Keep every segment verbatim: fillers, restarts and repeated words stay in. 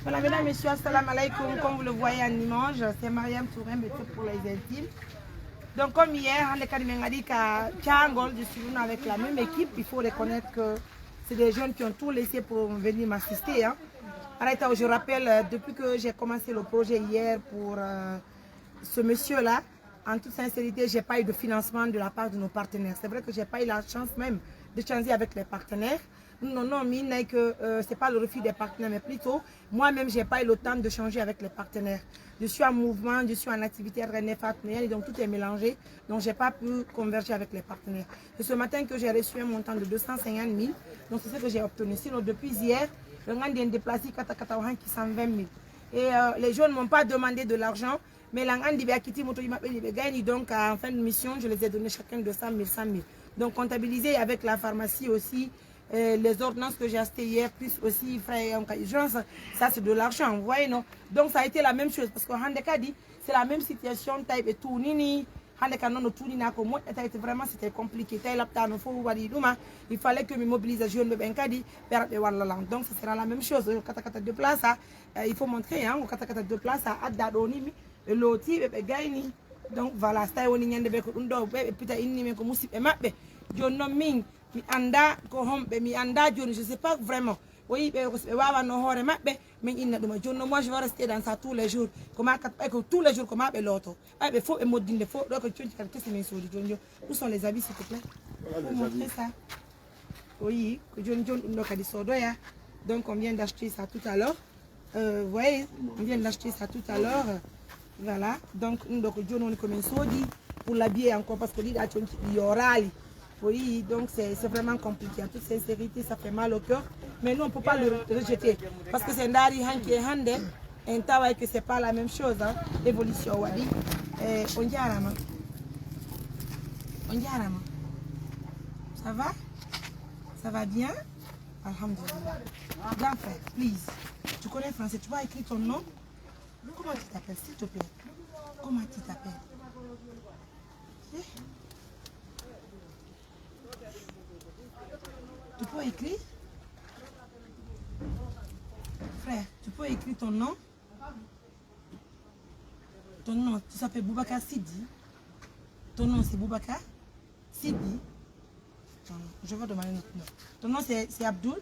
Voilà, mesdames, messieurs, assalamu alaikum. Comme vous le voyez en image, c'est Mariam Touré, méthode pour les intimes. Donc, comme hier, hande kadi min ngari ka Thiangol, je suis venue avec la même équipe. Il faut reconnaître que c'est des jeunes qui ont tout laissé pour venir m'assister, hein. Alors, je rappelle, euh, depuis que j'ai commencé le projet hier pour, euh, ce monsieur-là, en toute sincérité, j'ai pas eu de financement de la part de nos partenaires. C'est vrai que j'ai pas eu la chance même d'échanger avec les partenaires. Non, non, mais il n'est que, euh, c'est pas le refus des partenaires, mais plutôt, moi-même, j'ai pas eu le temps de changer avec les partenaires. Je suis en mouvement, je suis en activité R N F A, donc tout est mélangé. Donc, j'ai pas pu converger avec les partenaires. C'est ce matin que j'ai reçu un montant de deux cent cinquante mille. Donc, c'est ce que j'ai obtenu. Sinon, depuis hier, le gars est déplacé, kata kata, cent vingt mille. Et, euh, les jeunes m'ont pas demandé de l'argent. Mais là, on dit, ben, Akiti, moto, il m'a payé, ben, gagné. Donc, en fin de mission, je les ai donné chacun deux cent mille, cent mille. Donc, comptabilisé avec la pharmacie aussi, euh, les ordonnances que j'ai achetées hier, plus aussi, frère, en cas d'urgence, ça, c'est de l'argent, vous voyez, non? Donc, ça a été la même chose. Parce que, hande kadi, c'est la même situation, tawi ɓe tuunini, hande ka noon no tuunina ko moƴƴata, vraiment, c'était compliqué. Tawi laɓtaano fof waɗi ɗuma, il fallait que mi mobilise jeune ɓe ɓen kadi, ɓe ara ɓe walla lan. Donc, ce sera la même chose. Kata kata de place, ah, euh, il faut montrer, hein, kata kata de place, ah, adda ɗo ni mi, ɓe lootiiɓe, ɓe gayni. Donc voilà, so tawi woni ñande ɓe ko ɗum ɗo, ɓe, ɓe pita inni men ko musiɓɓe maɓɓe. Jooni noon min, mi annda ko homɓe, mi annda jooni, je sais pas vraiment. O yii ɓe ko so ɓe waawanno hoore maɓɓe, min inna ɗuma. Jooni noon, moi, je vais rester dans ça tous les jours. Ko ma kat, ɓay ko tous les jours, ko ma ɓe looto. Ɓay ɓe fof ɓe moddinde fof, ɗo ko conci kadi kesi min soodi jooni jooni. Où sont les habits, s'il te plaît? Faut montrer ça. O yii, ko jooni jooni ɗum ɗo kadi soodoya. Donc, on vient d'acheter ça tout à l'heure. Euh, vous voyez, on vient d'acheter ça tout à l'heure. Voilà. Donc, ɗum ɗo ko jooni woni ko min soodi pour l'habiller encore, parce que ɗiɗa conci ɗi yooraali. Oui, donc c'est, c'est vraiment compliqué. En toute sincérité, ça fait mal au cœur. Mais nous, on peut pas le rejeter. Parce que c'est ndaari hanki e hande, en taway que c'est pas la même chose, hein. Évolution waɗi. Eh, on jarama. On jarama. Ça va? Ça va bien? Alhamdulillah. Grand frère, please. Tu connais français, tu vas écrire ton nom? Comment tu t'appelles, s'il te plaît? Comment tu t'appelles? Eh? Tu peux écrire? Frère, tu peux écrire ton nom? Ton nom, tu s'appelles Boubacar Sidi. Ton nom, c'est Boubacar Sidi. Ton nom, je vais demander notre nom. Ton nom, c'est, c'est Abdoul.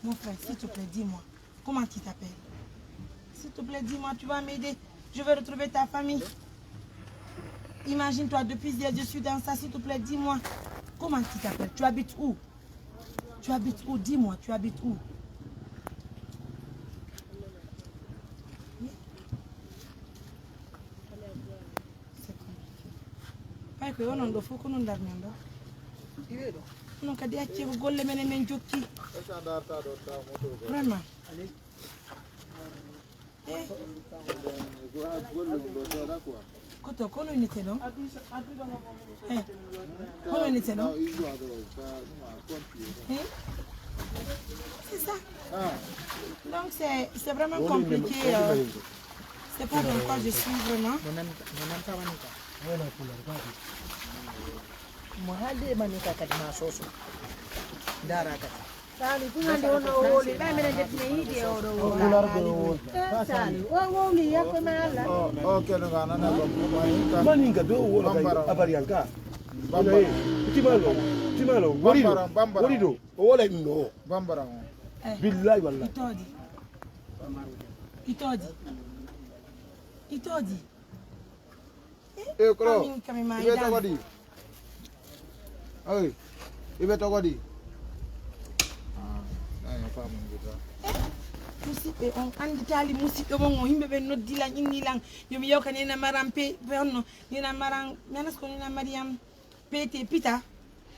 Mon frère, s'il te plaît, dis-moi, comment tu t'appelles? S'il te plaît, dis-moi, tu vas m'aider. Je vais retrouver ta famille. Imagine-toi, depuis hier, je suis dans ça. S'il te plaît, dis-moi, comment tu t'appelles? Tu habites où? Tu habites où? Dis-moi, tu habites où? C'est compliqué. Pay ko onon ɗo fof ko non darnen ɗo. Onon kadi accee ko golle men e men jokki. Vraiment. Eh. Koto, kono inete ɗon? Eh. Kono inete ɗon? Eh. C'est ça. Donc c'est, c'est vraiment compliqué, euh, c'est pas dans quoi je suis vraiment. Mo haaldi e mami ka kadi ma soso. Ndara kadi. Sali, ɗum hannde wonno o wowli, ɓay minen de tine yiide e oɗo wowla. Sali, o wowli yakko ma Allah. O, o kene ka nana ko, ko ma hinka. Maninga be o wola kay. Bambara. Abariyanka. Bambara. Timalo, timalo. Wori do. Bambara, bambara. Wori do. O wola ɗum ɗo. Bambara. Eh. Billahi wallahi. Itodi. Itodi. Itodi. Eh, kolo. Kami, kami ma ibe idan. Tokodi. Ay. Ibe tokodi. Ah, ay, famu ngi ta. Eh, musiɓɓe, on annditaali musiɗɗo mon o, yimɓe ɓen noddi lan, inni lan, yo mi yewta Nena Maram pe, pe honno, Nena Maram, mi anas ko Nena Mariam, P T Pita,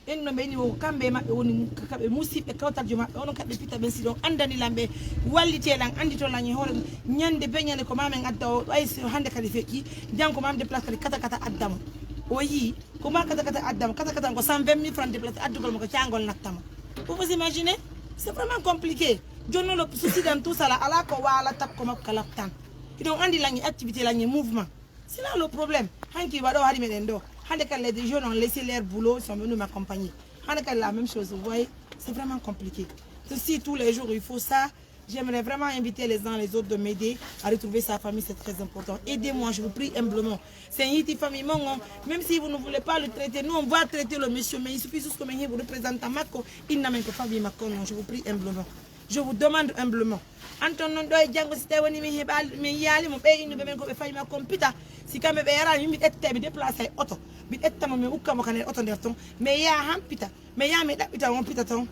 en no ɓe ni o, kamɓe e maɓɓe woni mu-, ka-, kaɓe musiɓɓe kawtaljo maɓɓe, onon kaɓe Pita ɓen, si ɗon anndani lan ɓe, wallite lan, anndito lan e hoore, ñande be ñande ko mamen adda o, ɗo ay si hannde kadi feƴƴi, janngo mam déplace kadi kata kata adda mo. O yii, ko ma kata kata adda mo, kata kata ko cent vingt mille francs déplace addugol mo ko caangol natta mo. Vous vous imaginez? C'est vraiment compliqué. Jooni non le souci dans tout ça là, alaa ko waala takko makko ka laptan. Hiɗon anndi lan e activité lan e mouvement. C'est là le problème. Hanki waɗo hari meɗen ɗo. Hande kadi, les jeunes ont laissé leur boulot, ils sont venus m'accompagner. Hande kadi, la même chose, vous voyez, c'est vraiment compliqué. Ceci, tous les jours, il faut ça. J'aimerais vraiment inviter les uns les autres de m'aider à retrouver sa famille, c'est très important. Aidez-moi, je vous prie humblement. C'est un hiti famille, mon, même si vous ne voulez pas le traiter, nous, on va traiter le monsieur, mais il suffit juste que vous représentant Mako, il n'a même pas famille Mako, non, je vous prie humblement. Je vous demande humblement. Anton non ɗo e janngo, si tawi woni min heɓaali, min yiyaali mo, ɓe innuɓe men ko ɓe fayi makko on pita. Si kamɓe ɓe yaraani, min mi ƴetta, mi déplacé e oto. Mi ƴetta mo, mi ukka mo kan e oto nder ton. Mi yaha han pita. Mi yaha mi ɗaɓɓita on pita ton.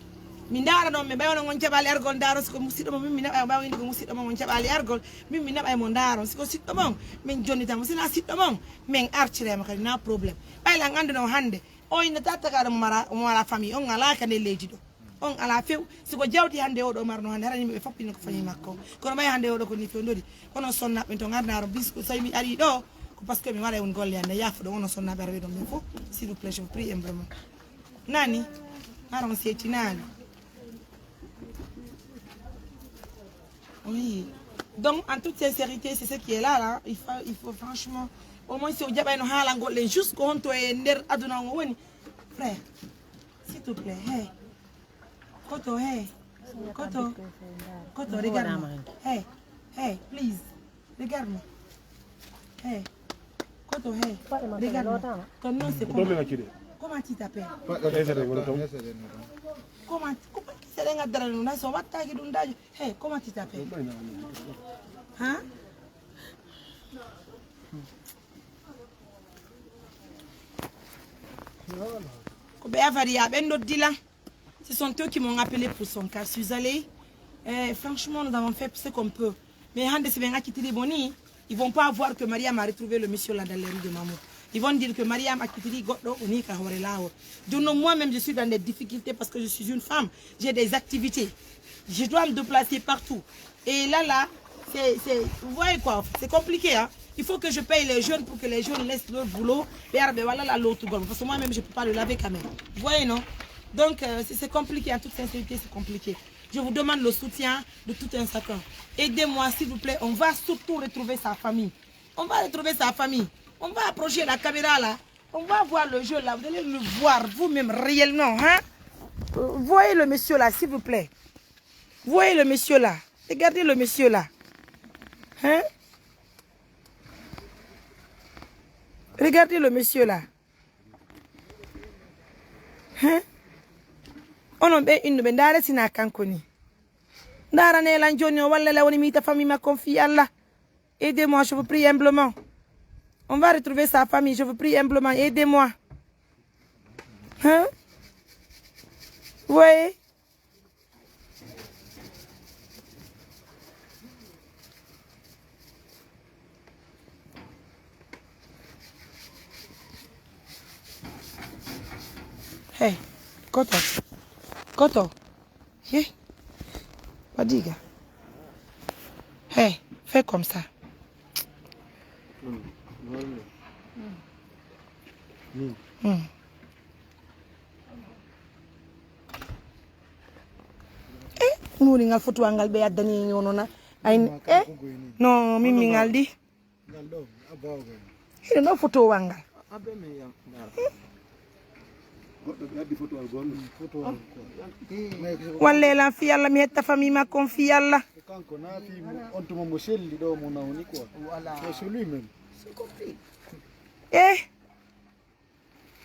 Mi ndaara ɗon, mi ɓay onon on jaɓaali argol, ndaaro si ko musiɗɗo mo, min mi naɓa, ɓay windi ko musiɗɗo mo, on jaɓaali argol. Min mi naɓa e mo ndaaron. Si ko siɗɗo mon, min jonnita mo. Si na siɗɗo mon, min artire mo kadi, na problème. Ɓay lan annduno hannde, on inna tattakaɗo mo mara, mo mara famille, on alaa ka nder leydi ɗo. On alaa few. Si ko jawdi hannde oɗo marno hannde, hara yimɓe ɓe fof ɓe ko fayi makko. Kono ɓay hannde oɗo ko ni fewndori. Onon sonnaaɓe ɓen to ngarnaaro bis ko so mi ari ɗo, ko parce que mi waɗa on golle hannde. Yaafo ɗo onon sonnaaɓe arɓe ɗon ɓen fof. S'il vous plaît, je vous prie humblement. Nani? Hara on seetinaali. Oui. Donc, en toute sincérité, c'est ce qui est là, là. Il faut, il faut franchement, au moins, si o jaɓayno haalangol en, juste ko honto e nder aduna on o woni. Frère, s'il te plaît, hey. Koto, hey. Koto. Koto, regarde-moi. Hey, hey, please. Regarde-moi. Hey. Koto, hey. Regarde-moi. Ton nom, c'est comment? Comment tu t'appelles? Comment, comment tu t'appelles? Hey, comment tu t'appelles? Hein? Ko ɓe afariya ɓen noddi lan. Ce sont eux qui m'ont appelé pour son cas. Je suis allée. Euh, franchement, nous avons fait ce qu'on peut. Mais hande si ɓen accitiri mo ni, ils vont pas voir que Mariam a retrouvé le monsieur là dans les rues de Mamour. Ils vont dire que Mariam accitiri goɗɗo o ni ka hoore laawol. Donc moi-même, je suis dans des difficultés parce que je suis une femme. J'ai des activités. Je dois me déplacer partout. Et là, là, c'est, c'est, vous voyez quoi, c'est compliqué, hein. Il faut que je paye les jeunes pour que les jeunes laissent leur boulot. Ɓe ara ɓe walla la l'autre goal. Parce que moi-même, je peux pas le laver quand même. Vous voyez, non? Donc, euh, c'est, c'est compliqué, en toute sincérité, c'est compliqué. Je vous demande le soutien de tout un chacun. Aidez-moi, s'il vous plaît. On va surtout retrouver sa famille. On va retrouver sa famille. On va approcher la caméra là. On va voir le jeu là. Vous allez le voir vous-même réellement, hein? Euh, voyez le monsieur là, s'il vous plaît. Voyez le monsieur là. Regardez le monsieur là. Hein? Regardez le monsieur là. Hein? Onon ɓe innuɓe, ndaare sina kanko ni. Ndaarane lan jooni o walla la woni miita famille makko on fii Allah. Aidez-moi, je vous prie humblement. On va retrouver sa famille, je vous prie humblement, aidez-moi. Hein? Vous voyez? Hey, Koto. Koto. Hey, Padiga. Hey, fais comme ça. Hmm. Eh, nuuni ngal fotuwal ngal ɓe addani e ñono na. Ay, eh, no, min mi ngal di. Ngal ɗo, a baawa ko. Hino no fotowal ngal. Abe me yam. Goɗɗo ɓe addi fotowal gonɗo. Fotowal ko. Walle lan fii Allah, mi hetta famille makko on fii Allah. Ko kanko na fii mo, on tuma mo selli ɗo mo nawni quoi. Voilà. C'est lui même. C'est compris. Eh.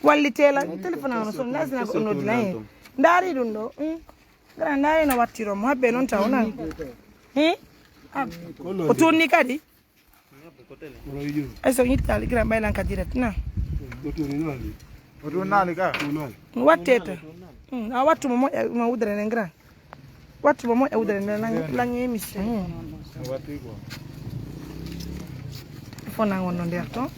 Wallitee lan, téléphone an o son, na sina ko on noddi lan, eh. Ndaari ɗum ɗo, hmm? Gara ndaari no wattiro mo, habbe non taw nan. Hmm? Ah, o tunni kadi? Ay so yittaali, gira mbay lan ka direct na. O tunnaali ka? Wattee tan. Hmm, a wattu mo moƴƴa, ma wudere nen gira. Wattu mo moƴƴa wudere nden lan, lan émission. Hmm. Fo nan wonno nder ton.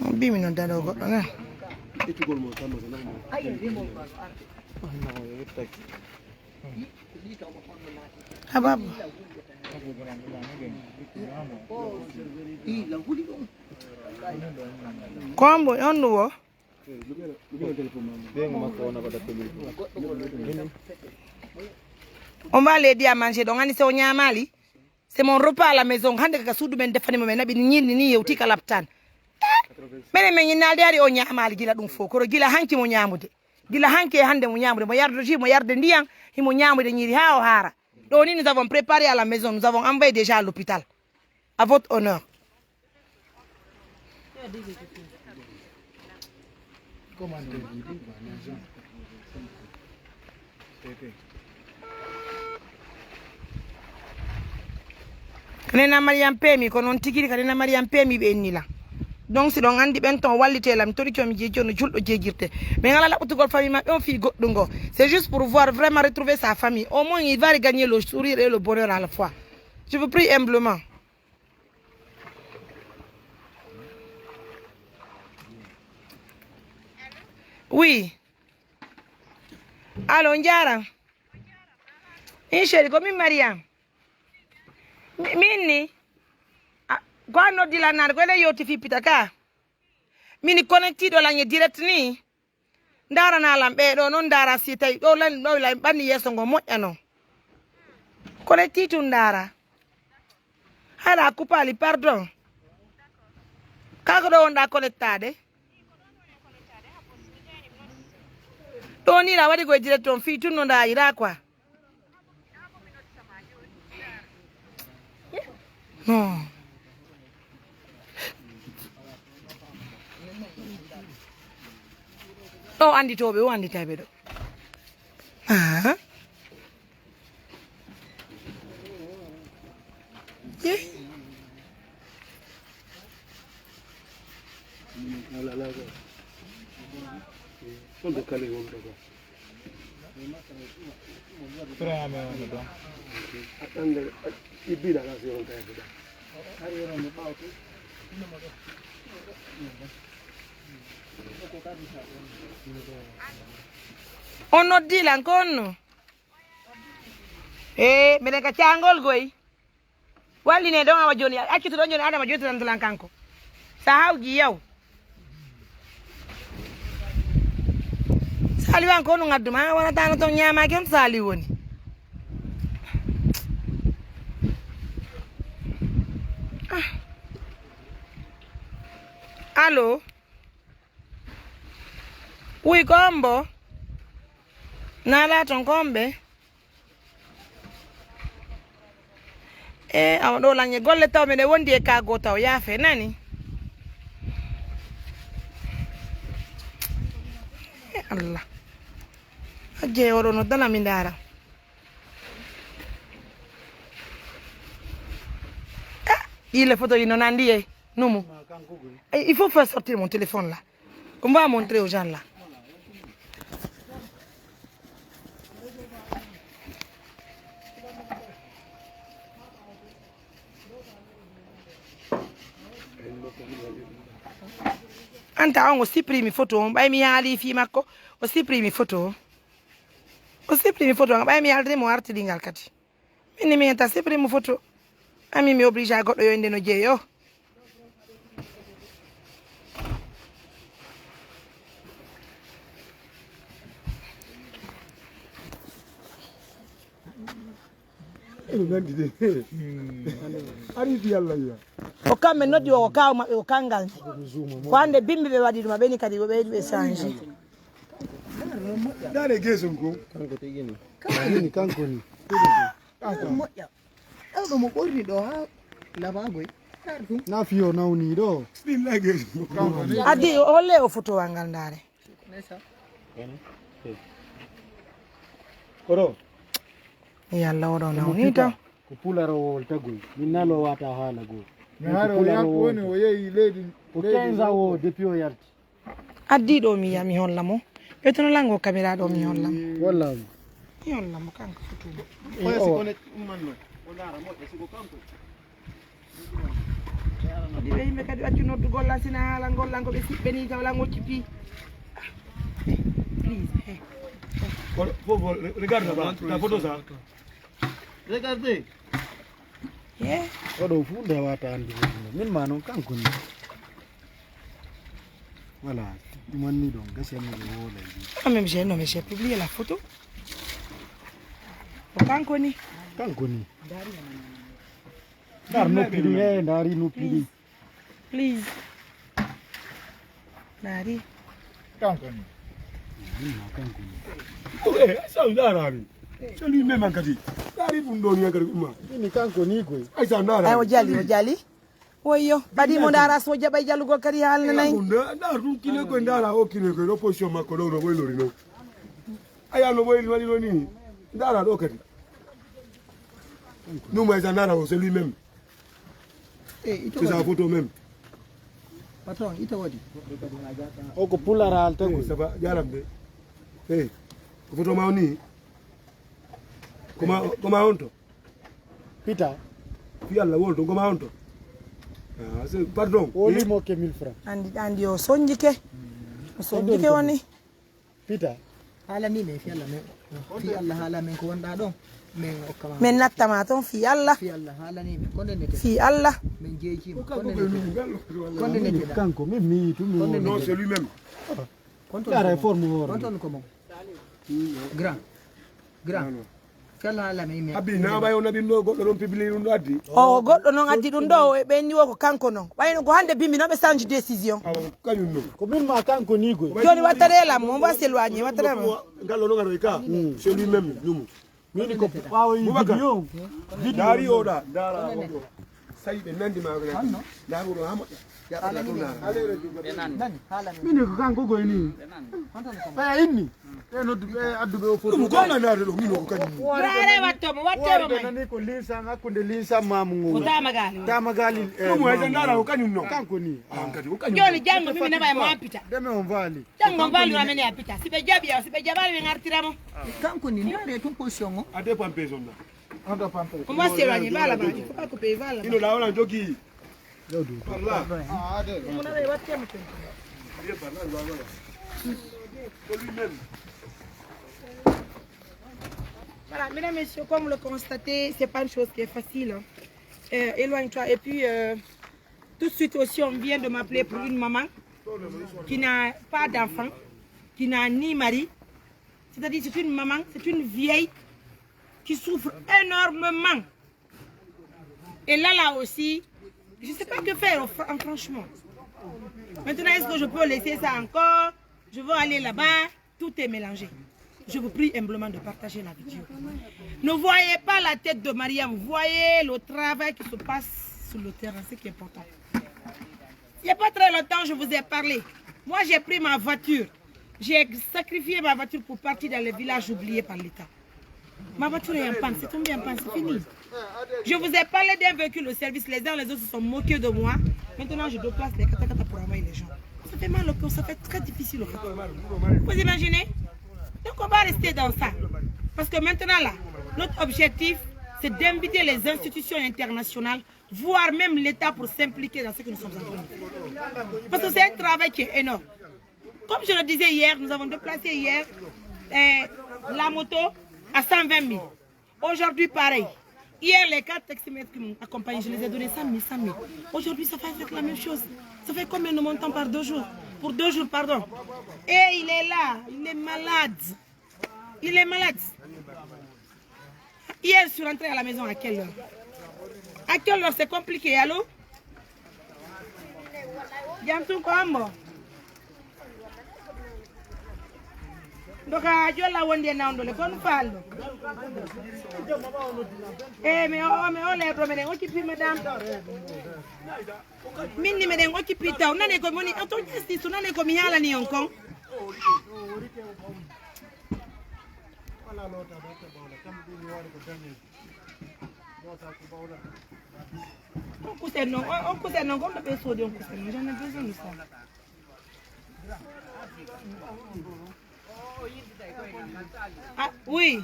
Mbimi non dano goɗɗo na. Hababu. Kombo on ɗum o. On va l'aider à manger, donc, ani se o ñaamaali, c'est mon repas à la maison. Hande ka suudu men defani mo, men naɓi ñiiri ni yewti ka laptan. Menen men ñinnaalde hari o ñaamaali gila ɗum fof. Kono gila hanki mo ñaamude. Gila hanki e hande mo ñaamude. Mo yarde jus, mo yarde ndiyan, himo ñaamude ñiiri haa o haara. Ɗo ni, nous avons préparé à la maison, nous avons envoyé déjà à l'hôpital. À votre honneur. Ka nena Mariam peemi, ko non tigi ka nena Mariam peemi ɓe enni lan. Donc, si ɗon andi ɓen ton wallite lan, mi torike on, mi jeeji on no julɗo jeejirte. Mais ngala laɓɓutugol famille maɓɓe on fii goɗɗum ngo. C'est juste pour voir vraiment retrouver sa famille. Au moins, il va regagner le sourire et le bonheur à la fois. Je vous prie humblement. Oui. Allo, on jaaraama. In chéri, ko min Mariam. Mi-, min ni, a, ko an noddi lan naane, ko enen yewti fii pita ka. Min connectiiɗo lan e direct ni. Ndaranaa lan ɓee ɗoo non, ndaara si tawi ɗoo lan, ɗoo lan ɓanni yeeso ngo moƴƴa non. Connecti tun ndaara. Haɗa kupaali, pardon. Kaa ko ɗoo wonɗaa connectaade? Ɗoo nii ɗa waɗi koye direct on fii tun no ndaayira quoi. Non. Ɗo annditooɓe, o annditayɓe ɗo. Ah. Ye. Ɗon ɓe kali wonɓe ɗo. Aɗɗande ibbiɗa ka si on kayata ɗa. On noddi lan ko honno? Ee, minen ka caangol goy. Walline ɗon awa jooni, accu to ɗon jooni, Adama jooni tan lan kanko. Sa hawji yaw. Saliwan ko honɗun adduma, wonata no ton ñaamaaki on Saliw woni. Ah. Allo? Wuy, ko hombo? Naalaa ton ko homɓe? E, awa ɗo laŋe golle taw meɗen wondi e ka goo taw yaafe nani. E Allah. Hajje oɗo no dala mi ndaara. Ah, ɗii le photo yi no nandi e numu. Eh, il faut faire sortir mon téléphone là. On va montrer aux gens là. Anta on o supprimi photo on, ɓay mi yaali fii makko, o supprimi photo on. O supprimi photo on, ɓay mi yaalde mo artiri ngal kadi. Min ni mi yenta supprime photo. Ami mi oblige a goɗɗo yo inde no jeeyo. Eno nandi de. Aridi Yalla ya. O kamɓe noddi o, o kaaw maɓɓe o kanngal. Ko hannde bimbi ɓe waɗi ɗum, a ɓeni kadi o ɓeydi ɓe changé. Dale geeson ko. Kanko tigi ni. Kanko ni, kanko ni. Kanko. Moƴƴa. Ɗawɗo mo ɓorni ɗo haa labaagoy. Kar ɗum. Na fiyo nawni ɗo. Billahi geeson ko kanko ni. Addi o holle o fotowal ngal ndaare. Kono. Yalla oɗo nawni tan. Ko pularowol tagoy. Min nalo wata haala goo. Mi haala o yaɓɓi woni o yehi leydi. Ko quinze ans o depuis o yarti. Addi ɗo mi yiya mi holla mo. Ɓe tono lango kamera ɗo mi holla mo. Walla mo. Mi holla mo kanko fotuma. Oya si kono ummanno. O ndaara moƴƴa si ko kanko. Kadi ɓe yimɓe kadi accu noddugol lan sina haala ngol lan ko ɓe siɓɓe ni taw lan wocci fii. Please, hey. Regarde là-bas, ta photo ça. Regardez. Yeah. Oɗo fu nde wata andi fof. Min ma noon kanko ni. Voilà, ɗum wonni ɗon gasi amen ɓe woola e ɗum. Ah, même j'ai, non, mais j'ai publié la photo. Ko kanko ni. Kanko ni. Ndar no pili, eh, ndari no pili. Please. Please. Ndari. Kanko ni. Kanko ni. Oh, eh, sa ndara ni. Sa lui même kadi. Ndari ɗum ɗo ni kadi umma. Ini kanko ni koy. Ay sa ndara. Ay o jali, o jali. Woyyo, ɓaɗi mo ndaara so jaɓay jalugol kadi haalnanay. Ndaar ɗum kine koye ndaara o kine koye ɗo position makko ɗo no woylori non. Aya no woyli waɗi ɗo ni. Ndaara ɗo kadi. Ɗum ay sa ndaara o c'est lui même. Eh, ito C'est sa waɗi. Photo même. Patron, ito waɗi. O ko pular haalta Eh, ko. Ça va, jaram de. Eh, ko photo ma o ni. Koma, koma on to. Pita. Fi Allah wol to goma on to. Ah, c'est, pardon. Woli mo ke mille francs. Andi, andi o sonjike. O sonjike woni. Pita. Haala ni men fi Allah men. Fi Allah haala men ko wonɗa ɗon. Men okkama. Men nattama ton fi Allah. Fi Allah haala ni men. Konde nete. Fi Allah. Men jeejima. Konde nete. Konde nete. Kanko, men mi yitu mi Konde woni. Non, nete. C'est lui-même. Konton Kara ko e mo. Forme woro. Konton ko mo. Grand. Grand. Kala ala mi mi. Abi na ɓay o naɓi ɗo goɗɗo ɗon publie ɗum ɗo addi. O goɗɗo non addi ɗum ɗo, e ɓen ni o ko kanko non. Ɓay no ko hande bimbi no ɓe change décision. Awa kañum non. Ko min ma kanko ni goy. Joni wattare la mo, on va s'éloigner, wattare mo. Ngal ɗo non aroy ka. C'est lui-même, ñumu. Min ko ɓaawo yi Boubacar. Vidéo. Vidéo. Ndaari o ɗa, ndaara o ɗo. Sayi ɓe nandi ma ko nandi. Ndaari o ɗo ha moƴƴa. Ya Allah ɗum ndaara. Nani, haala mi. Min ko kanko goy ni. Ɓe inni. Ɓe noddu ɓe addu ɓe o foto. Ɗum ko na ndaari ɗo, min ko kañum. Ndaare watto mo, watte mo Worɓe may. Nani ko linsan hakkunde linsan mamu ngu. Ko Tamagali. Tamagali. Ɗum o hayta ndaara ko kañum non. Kanko ni. Ah, kadi ko kañum. Joni jango mi mi nama e mo ampita. Deme on vali. Janngo on vallu amen e a pita. Si ɓe jaɓi, si ɓe jaɓaali, ɓe ngartira mo. Kanko ni, ndaare tun position o. A dépend personne là. On doit pas empêcher. On va s'éloigner, va là-bas. Il faut pas couper, va là-bas. Ino la wala jogi. Par là. Ah, ade. Mon ami, va te mettre. Viens par là, là, voilà. C'est lui-même. Voilà, mesdames, messieurs, comme vous le constatez, c'est pas une chose qui est facile, hein. Euh, éloigne-toi. Et puis, euh, tout de suite aussi, on vient de m'appeler pour une maman qui n'a pas d'enfant, qui n'a ni mari. C'est-à-dire, c'est une maman, c'est une vieille qui souffre énormément. Et là, là aussi, je sais pas que faire, fr-, franchement. Maintenant, est-ce que je peux laisser ça encore ? Je veux aller là-bas. Tout est mélangé. Je vous prie humblement de partager la vidéo. Ne voyez pas la tête de Mariam, voyez le travail qui se passe sur le terrain, ce qui est important. Il n'y a pas très longtemps, je vous ai parlé. Moi, j'ai pris ma voiture. J'ai sacrifié ma voiture pour partir dans les villages oubliés par l'État. Ma voiture est en panne, c'est tombé en panne, c'est fini. Je vous ai parlé d'un véhicule de service, les uns les autres se sont moqués de moi. Maintenant, je déplace les katakata pour envoyer les gens. Ça fait mal au cœur, ça fait très difficile au cœur. Vous imaginez ? Donc on va rester dans ça. Parce que maintenant là, notre objectif, c'est d'inviter les institutions internationales, voire même l'État pour s'impliquer dans ce que nous sommes en train de faire. Parce que c'est un travail qui est énorme. Comme je le disais hier, nous avons déplacé hier, euh, la moto à cent vingt mille. Aujourd'hui, pareil. Hier, les quatre taximètres qui m'ont accompagné, je les ai donné cent mille, cent mille. Aujourd'hui, ça va être la même chose. Ça fait combien de montants par deux jours ? Pour deux jours, pardon. Et il est là, il est malade. Il est malade. Hier, je suis rentré à la maison à quelle heure ? À quelle heure ? C'est compliqué, allô ? Jam tun ko ambo. Ndoka jolla wondi e nawndo le kon fallo. E mi o mi o le do menen occupé madame. Min ni menen occupé taw nane ko moni auto justice nane ko mi halani on kon. On kusen non, on, on kusen non, comme ɓe soodi on kusen non, j'en ai besoin de ça. Ah, oui.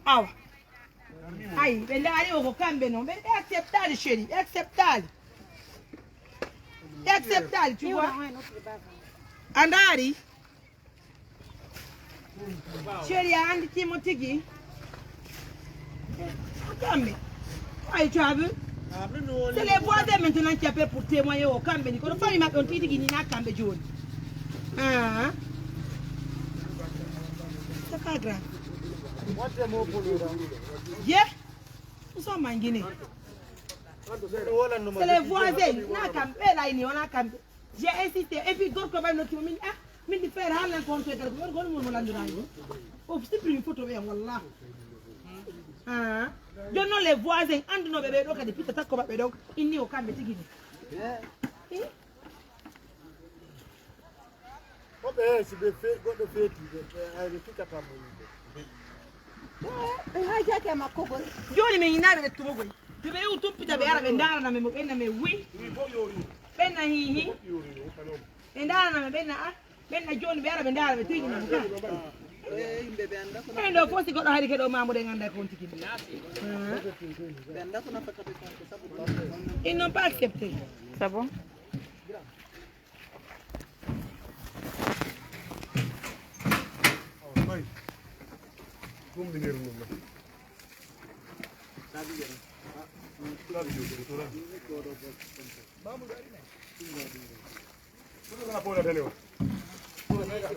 Awa. Ay, ɓe ndaari o ko kamɓe non, ɓe, ɓe acceptaali chéri, ɓe acceptaali. Ɓe acceptaali, tu vois. A ndaari? Chérie, a anndi timo tigi. Kamɓe. Ay, tu as vu? C'est les voisins maintenant qui appellent pour témoigner o kamɓe ni. Kono famille maɓɓe on tigi tigi ni na kamɓe jooni. Ah. Pas grave. Yeah. Nous sommes en Guinée. C'est les voisins. Na kamɓe lay ni, on a kamɓe. J'ai insisté. Et puis, gorko ɓay nokki mo min, ah, min di frère, haalan ko on to e kala ko, gorko on mo lanndiraani. O supprime photo ɓe, wallah. Ah. Jooni non, les voisins, anndunooɓe ɓe ɗo kadi, pitta takko maɓɓe ɗo, inni o kamɓe tigi ni. Eh? Woɓɓe, eh, si ɓe fe-, goɗɗo feeti, ɓe, ɓe, ay, ɓe kikkata mo yimɓe. Eh, ɓe haajaki e makko gol. Jooni min hinaaɓe ɓe tumo goy. To ɓe yewu tumpita, ɓe ara, ɓe ndaarana men mo, ɓen na men wi. Ɓen na hi, hi. Ɓe ndaarana men, ɓen na, ah, ɓen na jooni, ɓe ara, ɓe ndaara, ɓe tiiɗina mo ka. Eh, yimɓe ɓe annda ko ɓen ɗo fof, si goɗɗo hari ke ɗo, Mamoudou en annda ko on tigi. Ah. Ɓe annda ko nafata ɓe kon ko sabu ɗum. Ils n'ont pas accepté. C'est bon.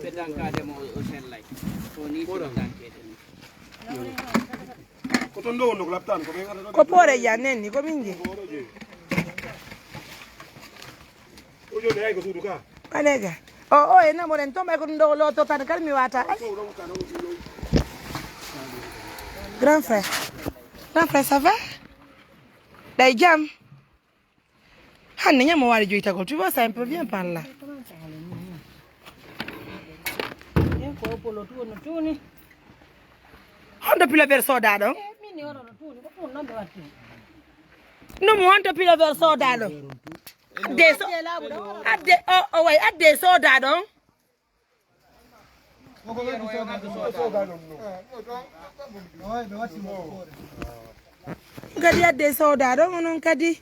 Ɓe tankaade mo o sellay. Ko ni si ɓe tankeede mo. Ko ton ɗo wonno ko laptaan ko ɓe ngata ɗo. Ko poore ya nenni ko min je. Ko oɗo je. O joni hay ko suudu ka. Manega. O, o, e namoren to may ko ɗum ɗo loto tan kala mi wata. Ay. Grand frère. Grand frère, ça va? Day jam. Hannde ñamo waali joytagol. Tu vois ça un peu, viens par là. Honto pilo ber soda ɗon? Ɗum honto pilo ber soda ɗon? Adde so, adde, o, o way, adde soda ɗon. Kadi adde soda ɗon, onon kadi.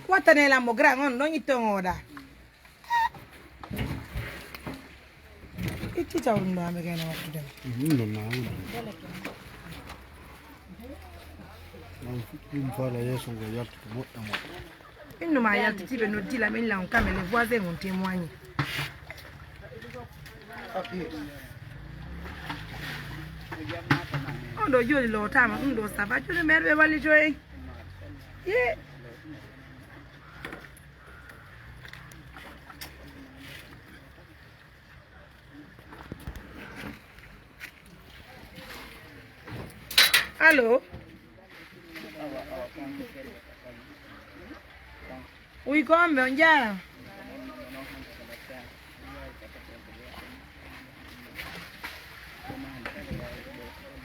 Wattane lan mo grand on ɗon itton oda. Itti tawrundo aɓe kene wattude. Ɗum ɗon na woni. Ɗum faala yeeso ngo yaltude moƴƴa moƴƴa. Innu ma yaltitiiɓe noddi lam, in lan kamɓe les voisins on témoigné. On ɗo jooni lootaama, ɗum ɗo ça va, jooni maire ɓe wallito en. Ye. Allo. Wi ko on ɓe on jaara.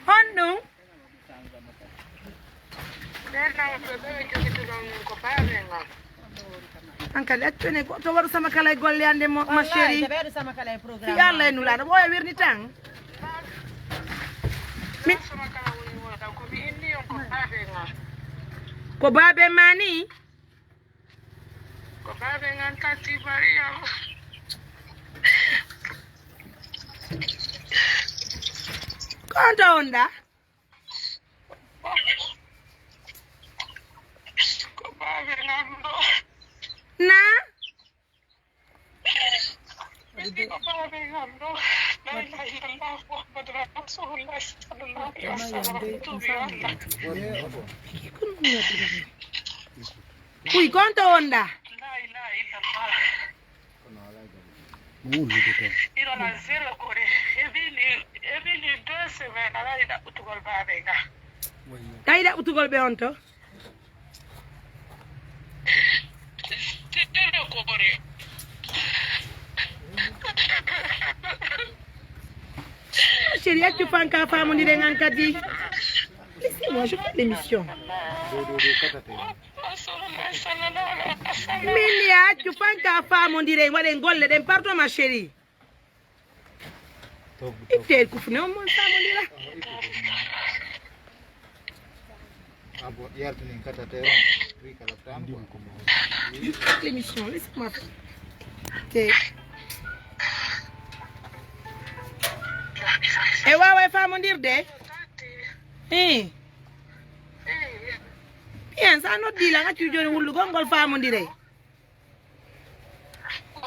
Honɗum? An kadi accune goto waɗu sama kala e golle ande mo ma chérie. Fi Allah e nulaɗo ɓoya wirni tan. Min ko baabe ma ni. Ko baabe ngan tanti Mariam. Ko on to on ɗa? Ko baabe ngan ɗo. Na? Ko baabe ngan ɗo. La ilaha illallah Muhammadur Rasulullah sallallahu alaihi wasallam. Tuubi Allah. Uy, ko on to on ɗa? La ilaha illallah. Wullude toon. Hiɗon a zéro kore. Heɓini, heɓini deux semaines, a waɗi ɗaɓɓutugol baabe nga. Tawi ɗaɓɓutugol ɓe on to? Zéro kore. Chérie, accu fanka famondiren an kadi. Laissez-moi, je fais l'émission. Min mi accu fanka famondiren, waɗen golle ɗen, pardon ma chérie. Itte kufne on mon famondira. Abo yaltinin kata teron. Wi kala tam. L'émission, laissez-moi faire. Te. E wawa e famondirde? Eh. Yen, sa noddii lan, accu jooni wullugol ngol faamondiree.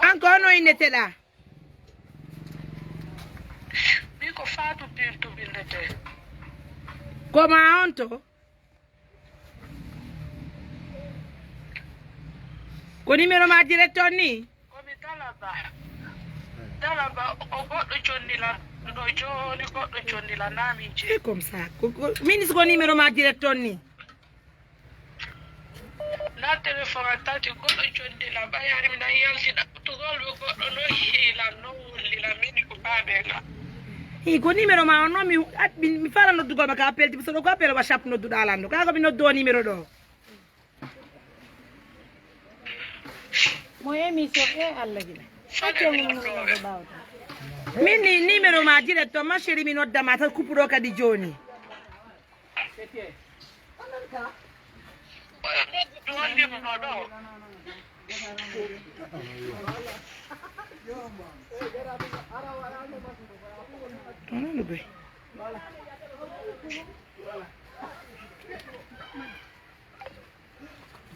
An ko hono inneteɗaa? Min ko Faatu Bintu innetee. Ko maa on to? Ko numéro maa direct on nii? Ko mi Dalaba. Dalaba, o goɗɗo jonni lan ɗo jooni, goɗɗo jonni lan, naa min jeyi. C'est comme ça. Ko, ko, min si ko numéro maa direct on nii? Na téléphone an tati goɗɗo jonni lan, ɓay hari mi nan yaltina tugol ɓe goɗɗo no hiilan, no wulli lan, min ko baabe lan. Hii, ko numéro maa on non, mi, at-, mi, mi fala noddugol ma ka appel, so ɗo ko appel WhatsApp nodduɗaa lan ɗo. Kaa ko mi noddu o numéro ɗo. Mo émission, e Allah gila. Acce mo mo mo ɓawta. Min ni numéro maa direct on, ma chérie, mi nodda ma tan, kuppu ɗo kadi jooni.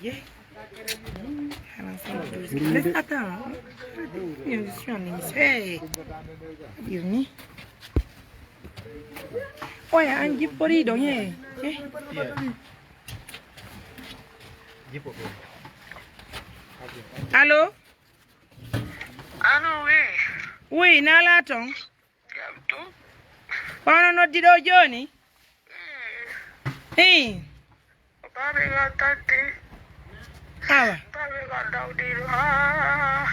Ye. Laisse, attends. Yo, je suis en émission. Hey. Yo, ni. Oya, an jippori ɗon, hey. Hey. Allo? Allo, oui. Oui, naa laa ton? Jam tun. Ko on noddi ɗoo jooni? Mm. Hii. Ko baabe ngal tante. Awa. Baabe ngal dawdiiɗo. Ah.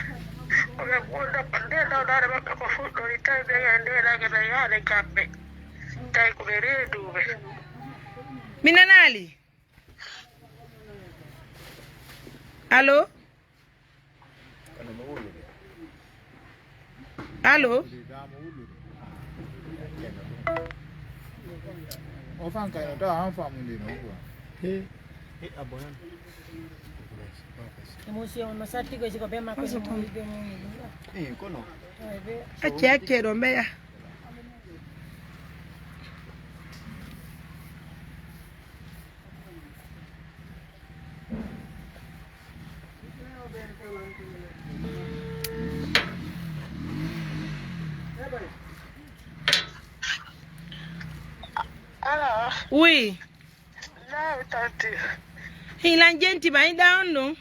Ko ɓe ɓurda nde dawdaare maɓɓe ko fuɗɗori, tawi ɓe e nde ɗaage ɓe yaade kamɓe. Tawi ko ɓe reeduɓe. Mi nanaali. Allo? Allo? O fan kay no tawa an famundino quoi. He. He, a bonan. Émotion no satti ko siko be makko. Koso ton? Eh, kono. Acce, acce ɗo mbeya. Allo. Oui. Naam, tante. Hilan jenti ma, hiɗa on ɗum?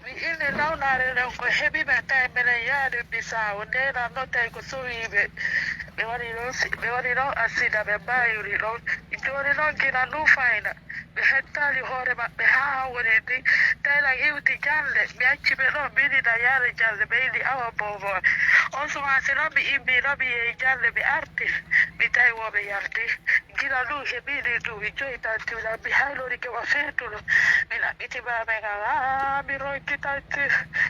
Mi inni nawnaare nden ko heɓi ɓe tawi minen yaade Bisaawo, ndeenan non tawi ko sowiiɓe. Ɓe waɗi ɗon si-, ɓe waɗi ɗon asida, ɓe mbaayori ɗon. Jooni non gila ndu fayna, ɓe hettaali hoore maɓɓe haa woni ni. Tawi lan iwti jalde, mi acci ɓe ɗon, mi yiɗi lan yaade jalde, ɓe inni awa boobo. On sumaasi non mi immi non mi yehi jalde, mi arti, mi tawi wo ɓe yalti. Gila ɗum e mbiɗi duuɓi joyi tanti, mi haylorike wa feetuno. Mi ɗaɓɓiti baamen an, haa mi ronki tanti.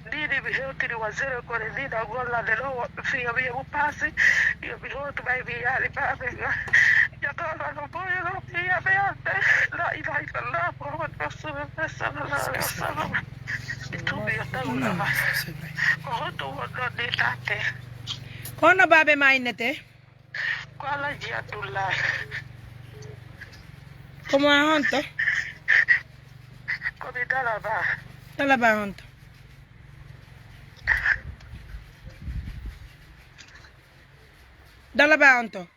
Ndini mi hewtini wa zéro kone, ndina gollande ɗo woɓɓe fii yo mi yeɓu paasi. Yo mi hootu ɓay mi yaali baamen an. Jotooɗo no boyno, mi yiya ɓe yalde. La ilaha illallah, Muhammadu Rasulullah sallallahu alaihi wasallam. Mi tuubi yo tawi ɗo ma. Ko honto wonɗon ni tante? Ko honno baabe ma innete? Ko Alaji Abdullahi. Ko mo a honto? Ko mi Dalaba. Dalaba honto? Dalaba honto?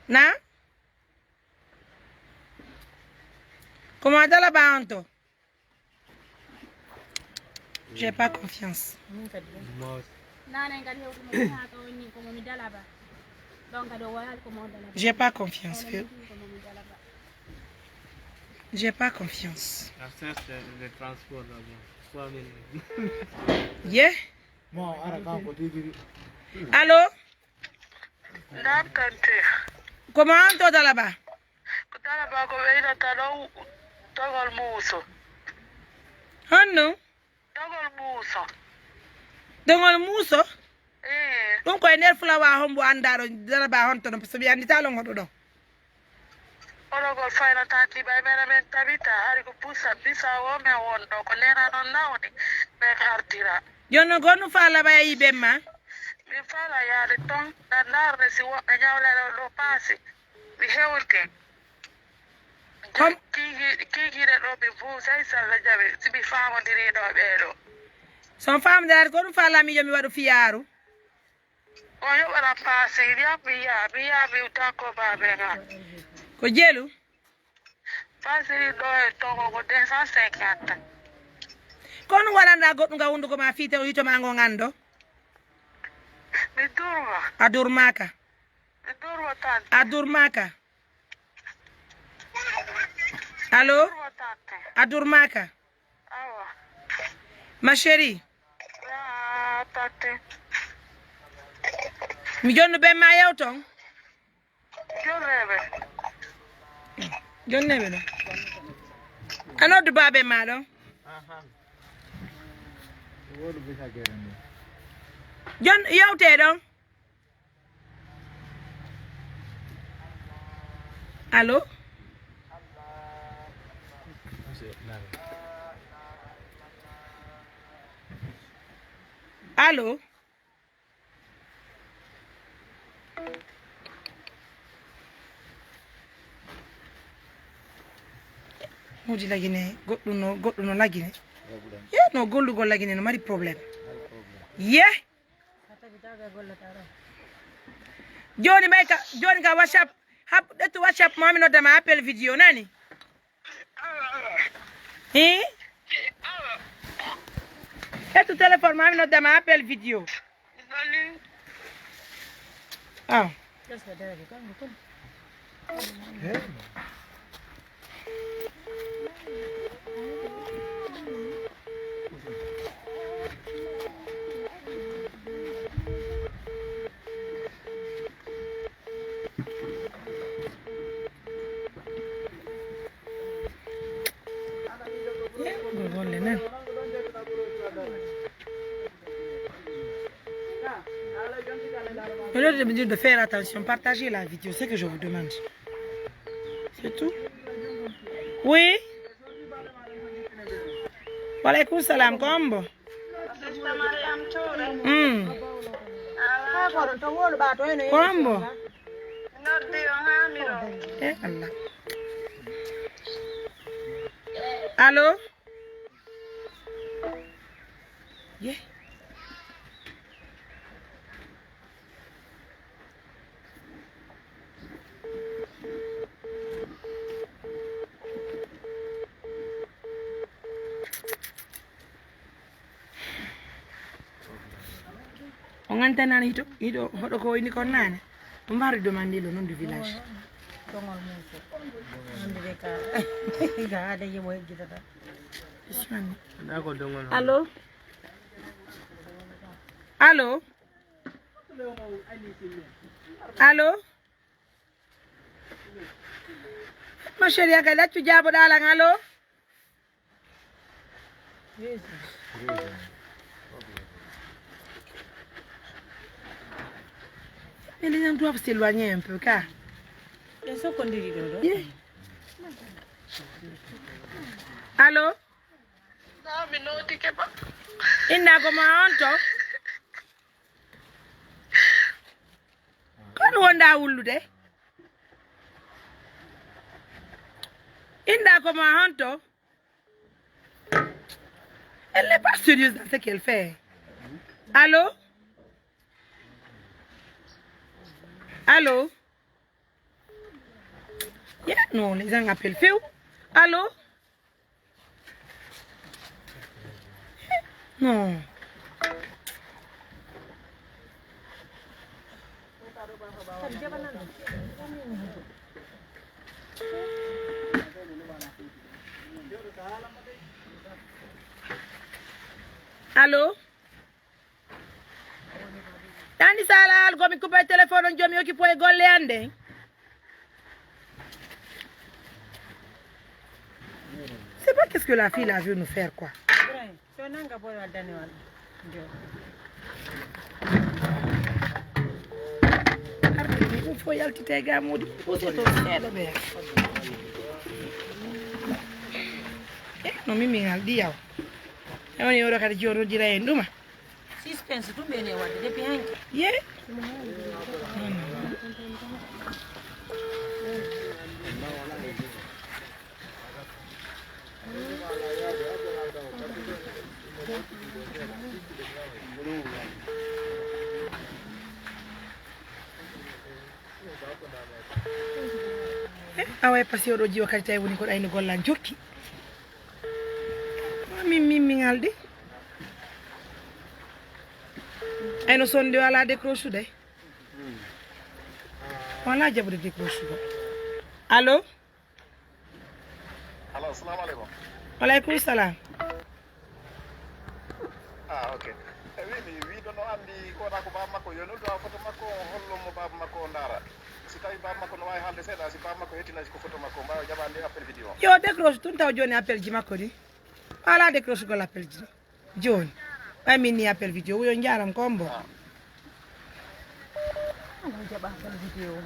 Na? Ko mo a Dalaba honto? J'ai pas confiance. Min kadi. Naanay ngari hewtuno haa ɗo ni ko mo mi Dalaba. Ɗon kadi o wayaali ko mo Dalaba. J'ai pas confiance. Few. Ko mo mi Dalaba. J'ai pas confiance. Affaire de, de transport là-bas. Trois mille. Ye? Mo ara kanko tigi. Allo? Naam, tante. Ko mo an to Dalaba? Ko Dalaba ko ɓe inata ɗon dogol muuso. Honno? Dogol muuso. Dogol muuso? Ee. Ɗum ko e nder fulawa hombo anndaa ɗo Dalaba honto ɗon, par ce que mi annditaa lon hoɗo ɗo. Oɗo gol faynata ɗiɓa e men, men tabita, hari ko busa, bisa o men won ɗo, ko nena non nawni, men artira. Jooni non ko honɗum faalaa ɓay a yi'i ben ma? Min faala yaade ton, na ndaarne si woɓɓe ñawlere on ɗo paasi, mi hewte. Kom- Kiiki-, kiikiiɗe ɗoo ɓe buusay salla jaɓe, si ɓe faamondirii ɗoo ɓee ɗoo. So on faamondiraade, ko ɗum faalaa miijo mi waɗu fiyaaru. O yoɓana paasi, wi'a mi yaa, mi yaa, mi takkoo baabe ngaa. Ko jelu? Paasi ɗoo e togo ko deux cent cinquante. Ko on waɗanɗaa goɗɗum ka hunduko maa fii taw hito maa ngon anndo? Mi durma. A durmaaka. Mi durma tante. A durmaaka. Allo? Durma tante. A durmaaka. Awa. Ma chérie. Ah, tante. Mi jonnu ben ma yewton. Jonneeɓe. Jonneeɓe ɗon. A noddu baabe ma ɗon. Jon yewte ɗon. Allo? Allo? Modi lagine, goɗɗum no, goɗɗum no lagine. Ye, no gollugol lagine no mari problème. Ye. Jooni may ka, jooni ka WhatsApp, hap, ɗettu WhatsApp mo, mi nodda ma appel vidéo, nani? Hein? Ƴettu téléphone maa, mi nodda ma appel vidéo. Ah. Golle nan. Au lieu de me dire de faire attention, partagez la vidéo, c'est ce que je vous demande. C'est tout. Oui. Wa alaikum salam, ko hombo? Sister Mariam Touré. Mm. Alaa. Ko hombo? Noddi on haa mi ɗo. Eh, Allah. Allo? Ye. On antanani hito, hito hoɗo ko woni kon nane. On mbari demande lo non du village. Tongol muso. Nonde be ka. Ga ada yebo hejjitata. Bismillah. Allo? Allo? Allo? Ma chérie, kay laccu jaaboɗaa lan, allo? Mais les gens doivent s'éloigner un peu, car. Ɓe sokondiri ɗo, ɗo. Yeah. Allo? Naa mi nootike ba. Inda ko ma on to? Kon wonda wullude? Inda ko ma honto? Elle n'est pas sérieuse dans ce qu'elle fait. Allô? Allô? Yeah, non, les gens appellent feu. Allô? Non. Allô? Tandi Sala, al gomi coupé téléphone on, jomi occupé e golle an ɗen. C'est pas qu'est-ce que la fille a vu nous faire, quoi. Ibrahim, so nanga boy wa Daniel. Jo. Arde ɗum fof yaltite e gamuuji. Pusi to seeɗa ɓe. E no mimi ngal ɗiyaw. E woni oɗo kadi jooɗodira en ɗuma. Suspense tun ɓe ne wadde depuis hanki. Ye? Non, non. Eh, awa e pasi oɗo jiwa kadi tawi woni ko ɗayno gollan jokki. Min, min, min aldi. Ayno sonde wala décroche de. Wala jaɓude décroche go. Allo? Allo, assalamu aleykum. Waleykum salam. Ah, ok. E wi mi wiido no andi ko wona ko baaba makko, yo noddu ha photo makko, o hollo mo baaba makko, o ndaara. Si tawi baaba makko no waawi haalde seeɗa, si baaba makko hettinay ko photo makko, mbaawa jaɓande appel vidéo. Yo décroche tun taw joni appel ji makko ɗi. Wala décroche gol appel ji ɗi. Joni. Ɓay min ni appel vidéo, yo jaram kombo. Ah. Ano jaɓa appel vidéo.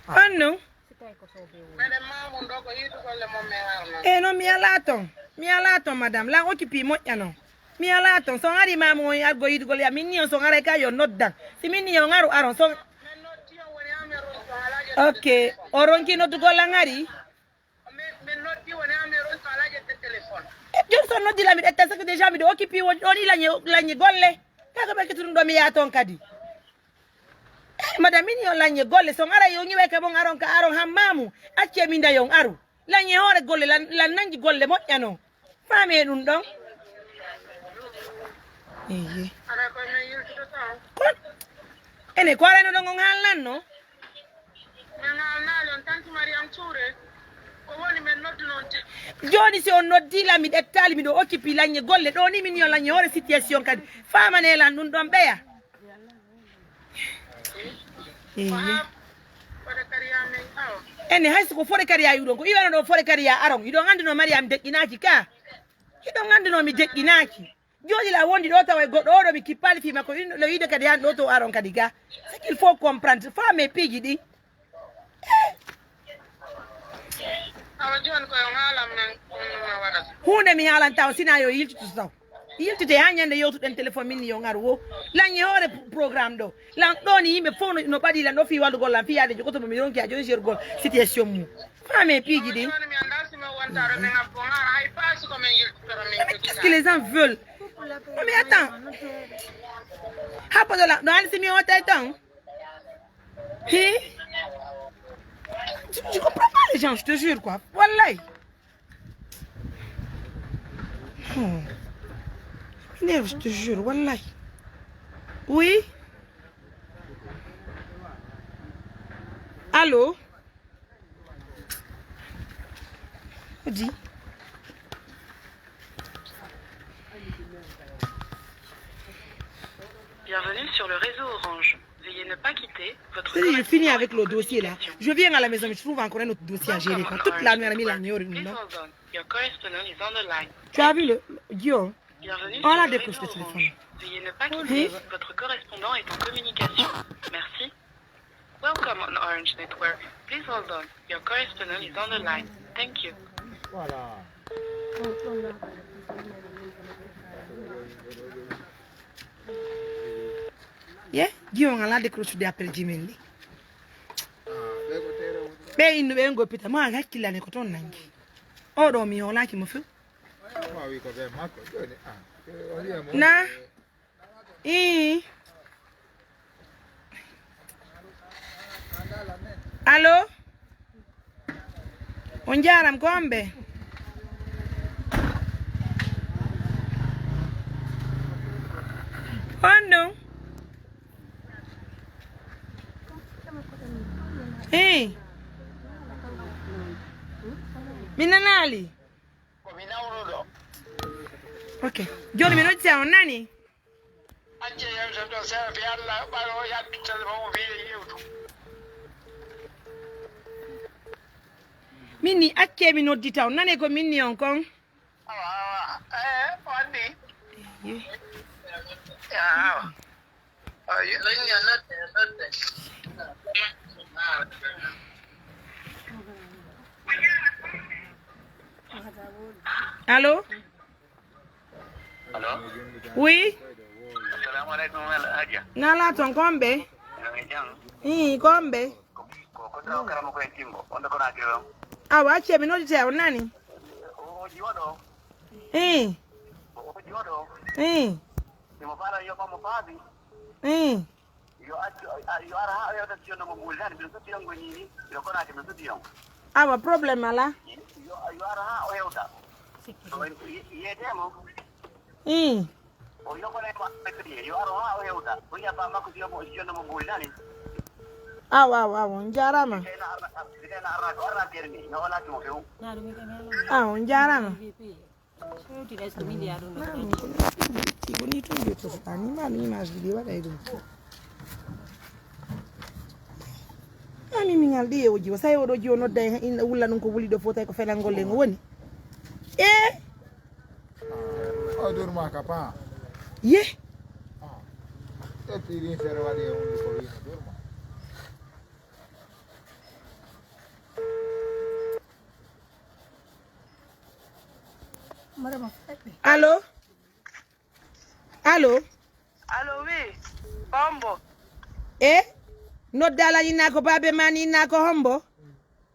Anno? Si tawi ko soɓe woni. Meɗen mamun ɗo ko yiitu golle mon men harna. E non mi ala ton. Mi ala ton madame. Lan occupé moƴƴa non. Mi ala ton. So on ari mamu on argo yiitu golle ya min ni on so on aray ka yo noddan. Si min ni on aru aron so. Men noddi on woni ha men ronki on alaa ƴettude. Ok. O ronki noddugol lan ari? Men men noddi woni ha men ronki on alaa ƴettude téléphone. E joni so on noddi lan mi ƴetta saka déjà miɗo occupé woni ɗon i lañe lañe golle. Kaka ɓe kettuɗum ɗo mi yaa ton kadi. Eh, madame, min yo lañe golle. So on aray yo ñiway ka bon aron ka aron hammamu. Accee min da yo on aru. Lañe hoore golle, lan, lan nanji golle moƴƴa non. Faami e ɗum ɗon. Ehe. Kon. Ene ko arayno ɗon on haalnanno? Min haalnaali on, tanti Mariam Touré. Ko woni men noddu non te. Jooni si on noddi lan mi ƴettaali miɗo occupé lañe golle. Ɗo ni min yo lañe hoore situation kadi. Faamane lan ɗum ɗon ɓeya. Ehe. Ene hay soko fore kariya yuɗon ko iwano ɗo fore kariya aron iɗon anduno Mariam deƴƴinaki ka iɗon anduno mi deƴƴinaki joni la wondi ɗo tawa e goɗɗo oɗo mi kippali fi makko ɗo yiide kadi han ɗo to aron kadi ga c'est qu'il faut comprendre femme piiji ɗi hunde mi haalanta o sina yo yiltitu taw Yiltite haa ñande yewtuɗen téléphone min yo ŋaru wo. Lan e hoore programme ɗo. Lan ɗo ni yimɓe fof no ɓaɗi lan ɗo fii wallugol lan fii yaade jogoto mo mi ronki a joni jergol situation mum. Faame piiji ɗin. Qu'est-ce que les gens veulent? Non mais attends. Hapotola no hani si mi otay tan. Hi? Je, je comprends pas les gens, je te jure quoi. Wallahi. Hmm. M'énerve, je te jure, wallahi. Oui. Allô? Odi. Bienvenue sur le réseau Orange. Veuillez ne pas quitter votre correspondant. Je finis avec le dossier là. Je viens à la maison, mais je trouve encore un autre dossier à gérer. Toute la nuit, elle a mis la nuit. Your correspondent is on the line. Tu as vu le Guillaume? On a décroché le téléphone. Veuillez ne pas quitter. Votre correspondant est en communication. Merci. Welcome on Orange Network. Please hold on. Your correspondent is on the line. Thank you. Voilà. Ye, Guillaume, on a décroché des appels Gmail. Ɓe innuɓe en goppita mo a hakkillani ko toon nangi. Oɗo mi hoolaaki mo few. Na ii. Allo? On jaaram ko on ɓe? On ɗum? Ii. Mi nanaali. Ko mi nawnuɗo. Ok. Jooni mi noddita on nani? Acce yewta ɗo seeɗa fi Allah ɓaro yaltu téléphone o wiye yewtu. Min ni acce mi noddita on nane ko min ni on kon. Awa awa. Eh, wandi. Awa. Allo? Allo? Oui? Assalamu alaikum, Hajiya. Nala ton kombe? Ii, kombe? Ko ko daw karamo ko en timbo. Onda ko na kiro. Awa, acce mi noddite on nani? O Jooɗo. Eh. Ko o jooɗo. Eh. Imo faala yoɓa mo faabi. Eh. Yo accu, a, yo ara haa o hewta si jonno mo mbuuli tan, mbiɗo suddi on ko nii ni, yo konaaki mbiɗo suddi on. Awa, problème alaa. Yo, yo ara haa o hewta. So en ye-, yeetee mo. Eh. O yoɓanay mo aɓɓetee, yo aro haa o hewta. O yi'a baa makko si yoɓo, si jonno mo mbuuli tan. Awa, awa, awa, on jaaraama. Si tawii na arna, si tawii na arna, ko arna kere ni, no o laati mo few. Awa, on jaaraama. Hewtida est-ce que min njiyaa ɗum ɗo? Maami, ko nii tun jottoto, ko nii tun jottoto, ani maami image ɗi waɗay ɗum. Ani mi ngal ɗi e o jiwo, say oɗo jiwo nodda en, in wulla ɗum ko wuli ɗo fof, tawi ko fenangol en o woni. Eh? O durma ka pa. Ye? E pirin fere waɗi e hunde ko wino durma. Allo? Allo? Allo, oui. Hombo? E? Noddaala ni naa ko baabe maa ni naa ko hombo?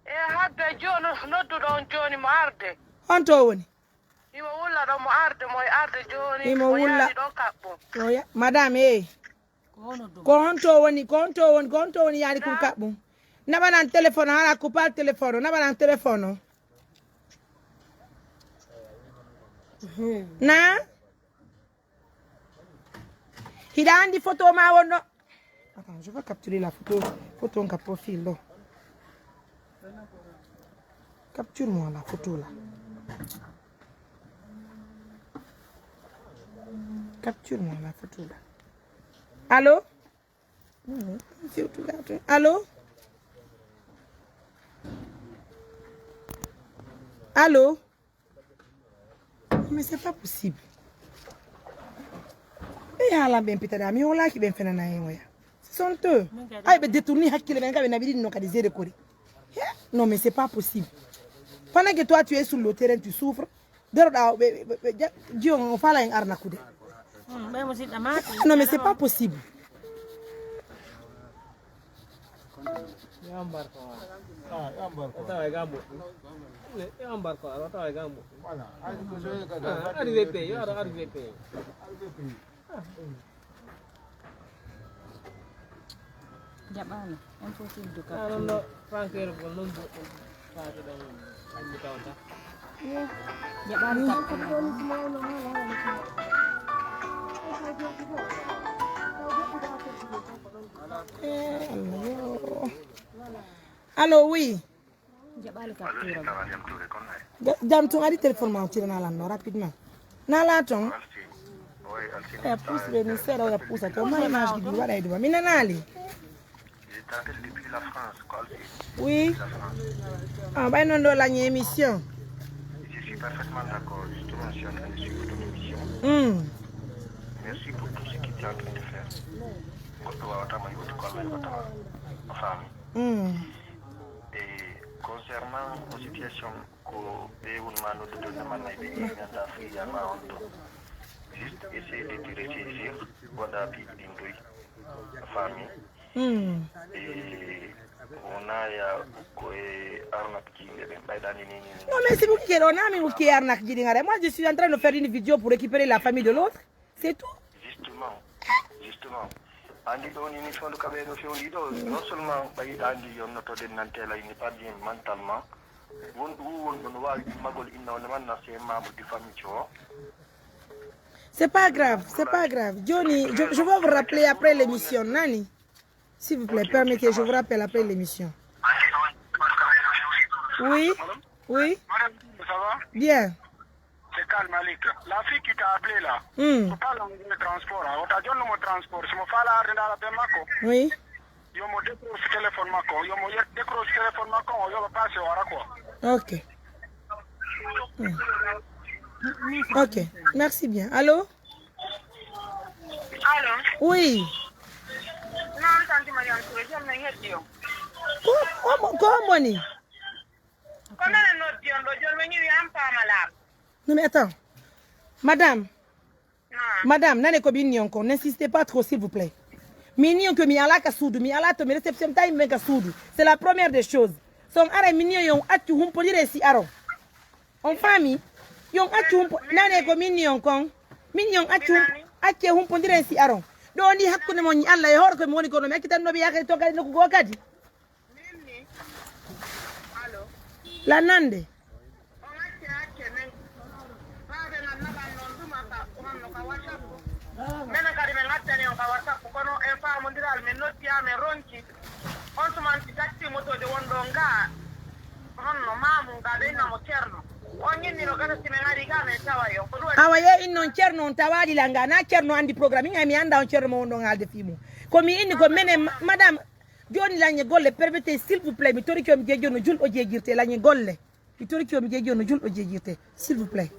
E hadde jooni nodduɗo on jooni mo arde. Honto o woni? Imo wulla ɗo mo arde, mo e arde jooni, imo mo wulla. Yaari ɗo kaɓɓo. Oya, madame, eh. Ko honto woni, ko honto woni, ko honto woni yaari kun kaɓɓum? Naɓanan téléphone, hara coupal téléphone, naɓanan téléphone. Na? Hiɗa andi photo ma wonno? Attends, je vais capturer la photo. Photo on ka profil ɗo. Capture-moi la photo là. Capture-moi la photo là. Allô? Non, non, c'est tout à fait. Allô? Allô? Mais c'est pas possible. Ɓe haalan ɓen pitaɗa, mi hoolaaki ɓen fenana en oya. Ce sont eux. Ay, ɓe détourni hakkille men, ka ɓe naɓi ɗin no kadi zéro kori. He? Non, mais c'est pas possible. Pendant que toi, tu es sur le terrain, tu souffres. Daroɗa, ɓe, ɓe, ɓe, ja-, jiyo on, o faala en arnakude. Hmm, ɓe musiɗɗa maaki. Non, mais c'est pas possible. Yo embarque o ara. Ah, yo embarque o ara. Tawa e gambo. Yo embarque o ara, tawa e gambo. Voilà. Ah, arrivé pays, yo ara arrivé pays. Arrivé pays. Ah. Jaɓaano, impossible de capturer. Ah, non, non, Frank Air ko non bo-, faade ɗon, mi tawata. Jaɓaano capturer. Eh, Allah yo. Allo, oui. Jaɓaali capture am. Ja-, jam tun ari téléphone ma o tirana lan no rapidement. Na la ton. Oya puus ɓe ni seeɗa oya puusa to ma image ɗi waɗa e ɗuma. Mi nanaali. Oui. Ah, ɓay non ɗo lañi émission. Je suis parfaitement d'accord. Justement, je suis en train de suivre ton émission. Hmm. Merci pour tout ce que tu es en train de faire. Goɗɗo wawatama yewtude ko Allah yoɓatama. A faami? Hmm. E concernant o situation ko ɓe woni ma noddude ne manna ɓe mi annda fiya ma on to. Juste essayer de te ressaisir, waɗa piiji ɗin doy. A faami? Hmm. E wona ya ko e arnaque ji yimɓe ɓen ɓayɗani ni ni. Non, mais si vous kikkez, on a mis qui arnaque ji ɗin ara. Moi, je suis en train de faire une vidéo pour récupérer la famille de l'autre. C'est tout. Justement, justement. Andi ɗo ni, ni fewndo ka ɓe no fewndi ɗo, non seulement ɓayi andi yonnotoɗen nan tela ini pas bien mentalement, won ɗo won ɗo no waawi immagol inna wonde man na c'est membre de famille o. C'est pas grave, c'est pas grave. Jooni, je, je vais vous rappeler après l'émission, nani? S'il vous plaît, ok, ok, permettez, ça marche. Je vous rappelle après l'émission. Oui, oui. Madame, ça va? Bien. C'est Karl Malik. La fille qui t'a appelé là, hmm, faut pas l'envoyer transport, hein. On t'a donné mon transport. Si mo fala arde ndala ben makko. Oui. Yo mo décroche téléphone makko. Yo mo ye-, décroche téléphone makko. Yo mo passe o ara quoi. Ok. Hmm. Ok. Merci bien. Allô? Allô? Oui. Non, tante Mariam Touré, jam na heddi o. Ko, ko, ko moni? Ko menen noddi on ɗo, jooni min iwi an paama laaɓa. Non, mais attends. Madame. Naam. Madame, nane ko ɓinni on kon. N'insistez pas trop, s'il vous plaît. Mi ni on ko mi alaa ka suudu, mi alaa to mi réception tawi mi ka suudu. C'est la première des choses. So on aray mi ni on accu humpodire si aron. On faami? Yo on accu humpo, nane ko min ni on kon. Min ni on accu humpo, accee humpondiren si aron. Ɗoo ni hakkunde mon e Alla e hoore ko mi woni kono mi accitanno mi yaake to kadi nokku goo kadi. Min ni. Allo. Lan nande. On acce acce men. Faaɓe ngal naɓan non ɗum aka honno ka WhatsApp. Menen kadi men accani on ka WhatsApp kono en faamondiral men noddi amen ronki. On suman si taxi motoojo won ɗo nga honno maamu nga ɓeyna mo Ceerno. On ñinni no gasa si men ari ga men taway on. Ko ɗum waɗi. Awa ye in non Ceerno on tawaali la nga na Ceerno andi programme. Min ay mi anda on Ceerno mo won ɗon haalde fii mum. Ko mi inni ko menen ma-, madame. Jooni lañe golle, permettez, s'il vous plaît, mi torike on, mi jeeji on no julɗo jeejirte, lañe golle. Mi torike on, mi jeeji on no julɗo jeejirte, s'il vous plaît.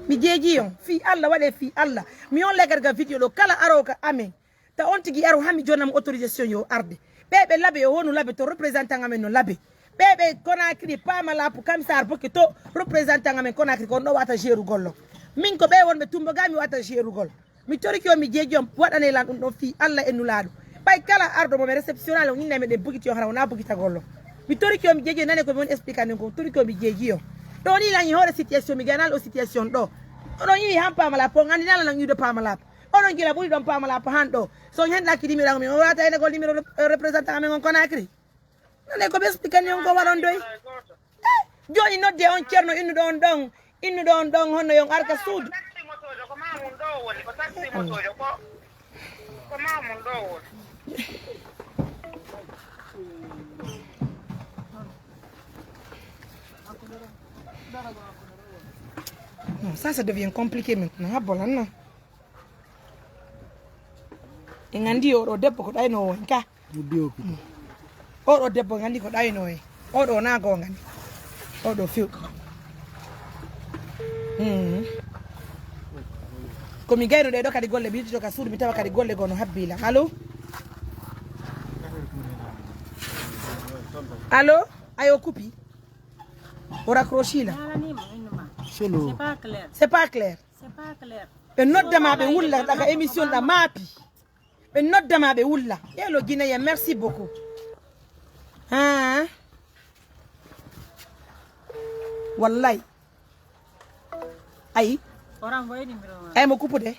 Mi jeeji on, fii Alla, waɗee fii Alla. Mi on legarga video ɗo, kala aroowo ka amen. Ta on tigi aro hami jonnamo autorisation yo arde. Ɓee ɓe labe yo wonu labe to représentant amen no labe. Ɓee ɓe Conakry, Pamalap, Kamsar, Boke to représentant amen Conakry ko on ɗo wata jeerugol lo. Min ko ɓee wonɓe tumbo ga mi wata jeerugol. Mi torike on, mi jeeji on, waɗanee lan ɗum ɗon fii Alla e Nulaaɗo. Ɓay kala arɗo mo mi réceptionnal on, innay meɗen bugiti on, hara wonaa bugitagol on. Mi torike on, mi jeeji on, nane ko mi woni expliquer on ko, mi torike on, mi jeeji on. Ɗoo nii lan e hoore situation, mi ganal o situation ɗoo. Oɗon iwi han Pamalap, on anndi nala lan iwde Pamalap. Oɗon gila ɓuri ɗon Pamalap han ɗoo. So on henɗaki numéro an, mi on wata enegol numéro rep-, représentant amen on Conakry. Nane ko mi expliquer on ko waɗon doy. Eh, jooni nodde on Ceerno innuɗo on ɗon, innuɗo on ɗon honno yo on arka suudu. Taxi motoojo ko maa mun ɗoo woni, ko taxi motoojo ko, ko maa mun ɗoo woni. Non, ça, ça devient compliqué maintenant. Ha, bolan, non. En anndi oɗo debbo ko ɗaynoowo en ka. Uddi o pito. Oɗo debbo en anndi ko ɗaynoo en. Oɗo na goonga ni. Oɗo few. Mm. Ko mi gayno ɗe ɗo kadi golle, mi yiltito ka suudu, mi tawa kadi golle goo no habbii lan. Allo? Allo? Ayo, kupi. O raccrochi la. Solo. C'est pas clair. C'est pas clair. C'est pas clair. Ɓe nodda ma, ɓe wulla, daga émission ɗa maapi. Ɓe nodda ma, ɓe wulla. Hello, Guinéen, merci beaucoup. Hein? Wallahi. Ayi. Ay, mo coupe de.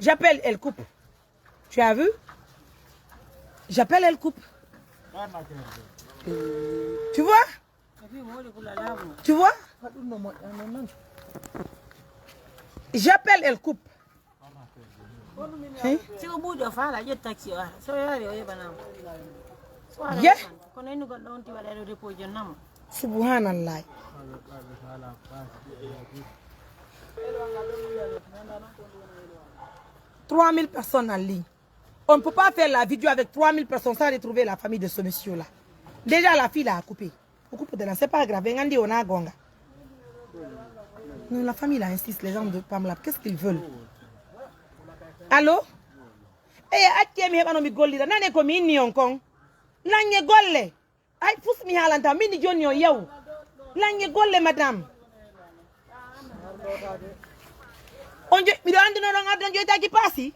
J'appelle, elle coupe. Tu as vu? J'appelle, elle coupe. Tu vois? Tu vois? J'appelle, elle coupe. Hein? Si ko ɓuuɗi o faala, ƴetti taxi o ara. So yaari o yeɓanama. So ara. Ye? Yeɓan. Kono inu goɗɗo on ti waɗa ɗo dépôt jonnamo. Subhanallah. Trois mille personnes en ligne. On ne peut pas faire la vidéo avec trois mille personnes sans retrouver la famille de ce monsieur-là. Déjà, la fille là a coupé. Beaucoup de là, c'est pas grave. Ngandi on a gonga. Non, la famille là insiste, les gens de Pamela, qu'est-ce qu'ils veulent? Allô? Eh, accee mi heɓano mi gollira. Nane ko mi inni on kon. Lange golle. Ay, fus mi haalanta, min ni jonni on yaw. Lange golle, madame. On jo-, miɗo anndi non on addan joytaaki paasi.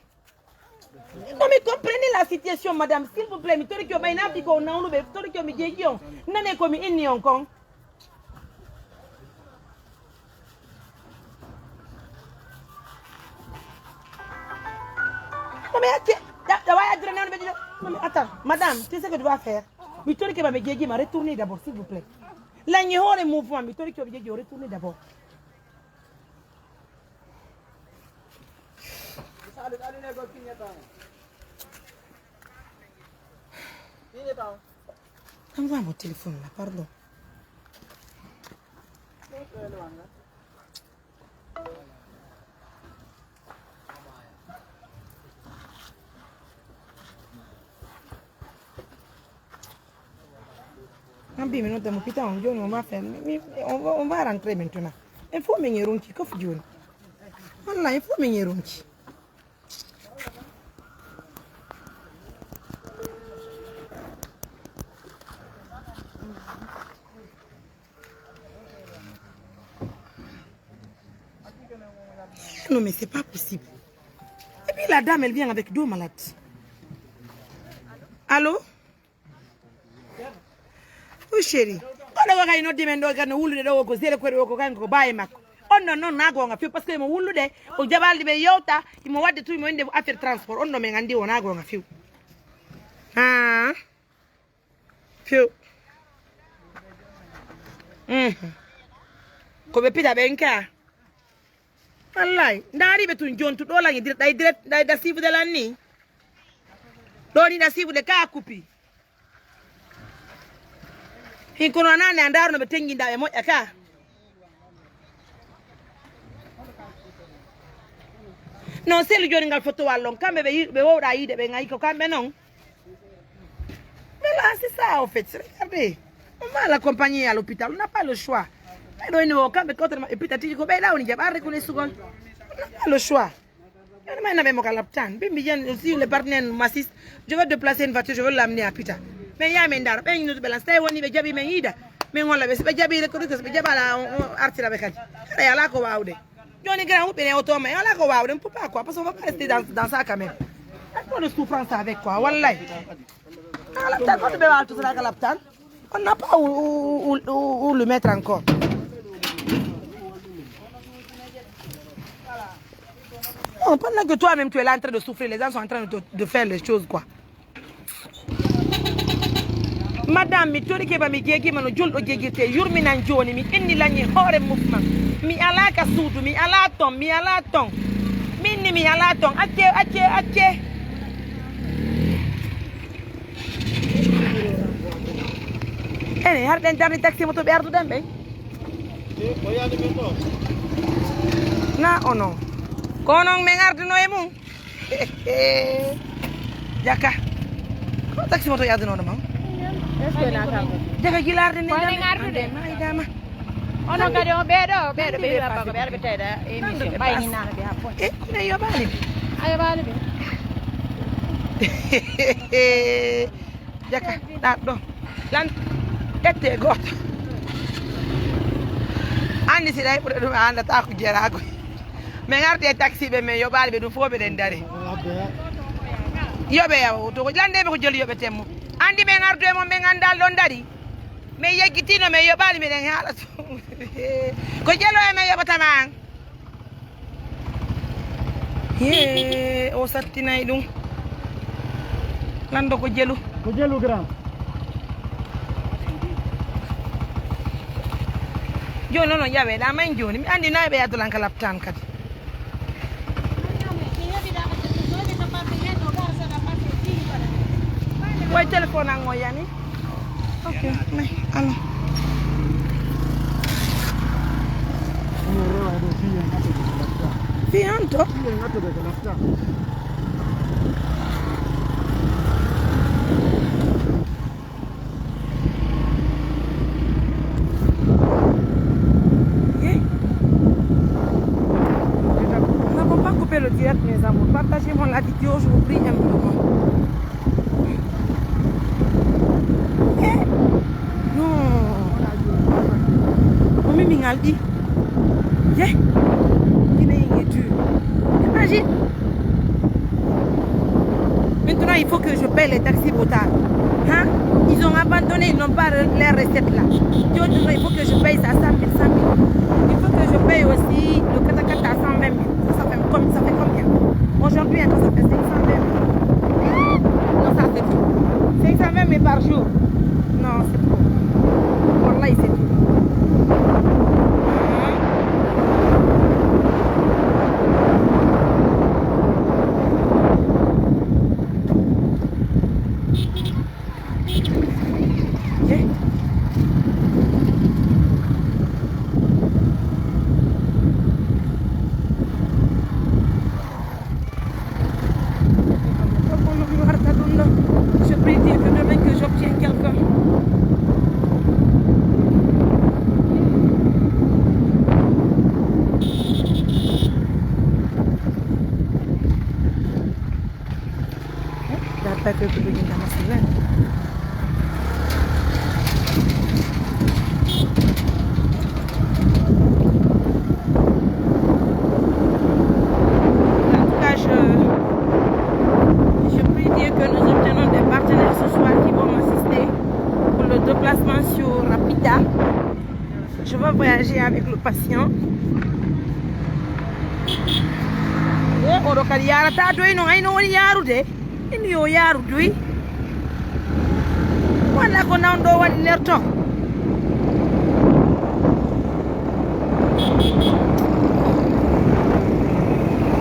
Non, mi comprenez la situation, madame. S'il vous plaît, mi torike on ɓay naati ko nawnuɓe, torike on mi jeeji on. Nane ko mi inni on kon. Non, mais acce, da, da wawi addira nawnuɓe ɗiɗo. Non, mais attends, madame, tu sais ce que tu vas faire? Mi torike ma, mi jeeji ma, retournez d'abord, s'il vous plaît. Lange hoore mouvement, mi torike on mi jeeji on, retournez d'abord. Envoie mon téléphone là, pardon. An mbi mi nodda mo pita on jooni, on va faire, mi, mi, on va, on va rentrer maintenant. Il faut men e ronki kof jooni. Wallahi, il faut men e ronki. Non, mais c'est pas possible. Et puis la dame, elle vient avec deux malades. Allô? Oui, chérie. Oɗo ko kay noddi men ɗo, kadi no wullude ɗo, ko zéro koɗo o, ko kanko, ko baawi makko. On ɗon non na goonga few, parce que imo wullude, o jaɓaali ɓe yewta, imo waɗde tout, imo innde affaire transport. On ɗon men anndi o na goonga few. Haa. Few. Mhm. Ko ɓe pita ɓen ka. Wallahi, ndaari ɓe tun jontu ɗo langi dir-, ɗay direct, ɗay da sifude lan ni. Ɗo ni da sifude ka kupi. Hin kono anani a ndaaru no ɓe tenginda ɓe moƴƴa ka. Non, selu joni ngal fotowal ɗon. Kamɓe ɓe yi-, ɓe wowɗa yiide ɓe ngayi ko kamɓe non. Voilà, c'est ça, en fait. Regardez. On va l'accompagner à l'hôpital. On n'a pas le choix. Ɓe ɗo ni o kamɓe kawtal maɓɓe pita tigi ko ɓe ɗa woni jaɓarde ko lesugol. On n'a pas le choix. Yo ɗum en naɓe mo ka laptan. Ɓe mbi yen, si le partenaire m'assiste, je vais déplacer une voiture, je vais l'amener à pita. Mais ya men daro, ɓen ñuutu ɓe lan. So tawi woni ɓe jaɓi men yiida, men holla ɓe. Si ɓe jaɓi le ko ɓe jaɓala, on, on artira ɓe kadi. Hara yala ko wawde. Joni grand huɓɓine oto ma, yala ko wawde, on peut pas quoi, parce qu'on va pas rester dans, dans ça quand même. Pas de souffrance avec quoi, wallahi. Ka laptan, hoto ɓe wawa tusata ka laptan. On n'a pas où, où, où, où, où le mettre encore. Non, pendant que toi-même tu es là en train de souffrir, les gens sont en train de, de faire les choses, quoi. Madame, mi torike ba mi jeegima no julɗo jeegirte, yurminan jooni, mi inni lañi hoore mouvement. Mi alaa ka suudu, mi alaa ton, mi alaa ton. Min ni mi alaa ton. Acce, acce, acce. Ene, har ɗen darni taxi moto ɓe arduɗen ɓen. Na ono. Ko onon men arduno e mum. Jaka. Ko taxi moto yaddunoɗo ma? Jaka gilarde ne. Ko onon darni ardude? Ande, ma idama. Onon kadi on ɓeeɗo, ɓeeɗo ɓe wi'a ko ɓe arɓe tawde émission. Ɓay ni nana ɓe ha fon. E, ko ɓe yoɓani ɓe? A yoɓani ɓe? Jaka, ɗaɗɗo. Lan, ƴette gooto. Anndi si ɗay ɓurɗo ɗum, a anndataa ko jeraago. Min arti e taxi ɓe, min yoɓaali ɓe, ɗum fof ɓeɗen dari. Yoɓe yaw, to ko lande ɓe ko jelu yoɓeten mo. Anndi min ardu e mon, min anndaa ɗon dari. Min yeggitino, min yoɓaali, miɗen haala to. Ko jelu e min yoɓata ma an. Yee, o sattinay ɗum. Lanndo ko jelu. Ko jelu, grand. Jooni noon, o ƴaweɗaa man jooni. Mi anndi nayi ɓe yaddolan ka laptaan kadi. Way téléphone an o yani. Ok, mais, alors. Fii on to? Yee. Nous n'avons pas coupé le direct, mes amours. Partagez-moi la vidéo, je vous prie humblement. Eh, non. Mo min min alɗi. Yee. Guinéen est dur. Imagine. Maintenant, il faut que je paye les taxis motards. Hein? Ils ont abandonné, ils n'ont pas re-, les recettes là. Dieu, il faut que je paye ça cent mille, cent mille. Il faut que je paye aussi le katakata à cent vingt mille. Ça, ça fait comme, ça fait combien? Aujourd'hui, hein, ça fait cinq cent vingt mille. Non, ça, c'est trop. Cinq cent vingt mille par jour. Non, c'est trop. Wallahi, c'est trop. Je prie Dieu que demain que j'obtiens quelqu'un. D'après que vous venez dans ma semaine. En tout cas, je, je prie Dieu que nous obtenons des partenaires ce soir qui vont m'assister pour le déplacement sur Rapida. Je veux voyager avec le patient. Wo oɗo kadi yaarata doy non, ay no woni yaarude. Ino yo yaaru doy. Walla ko nawɗo waɗi nder ton.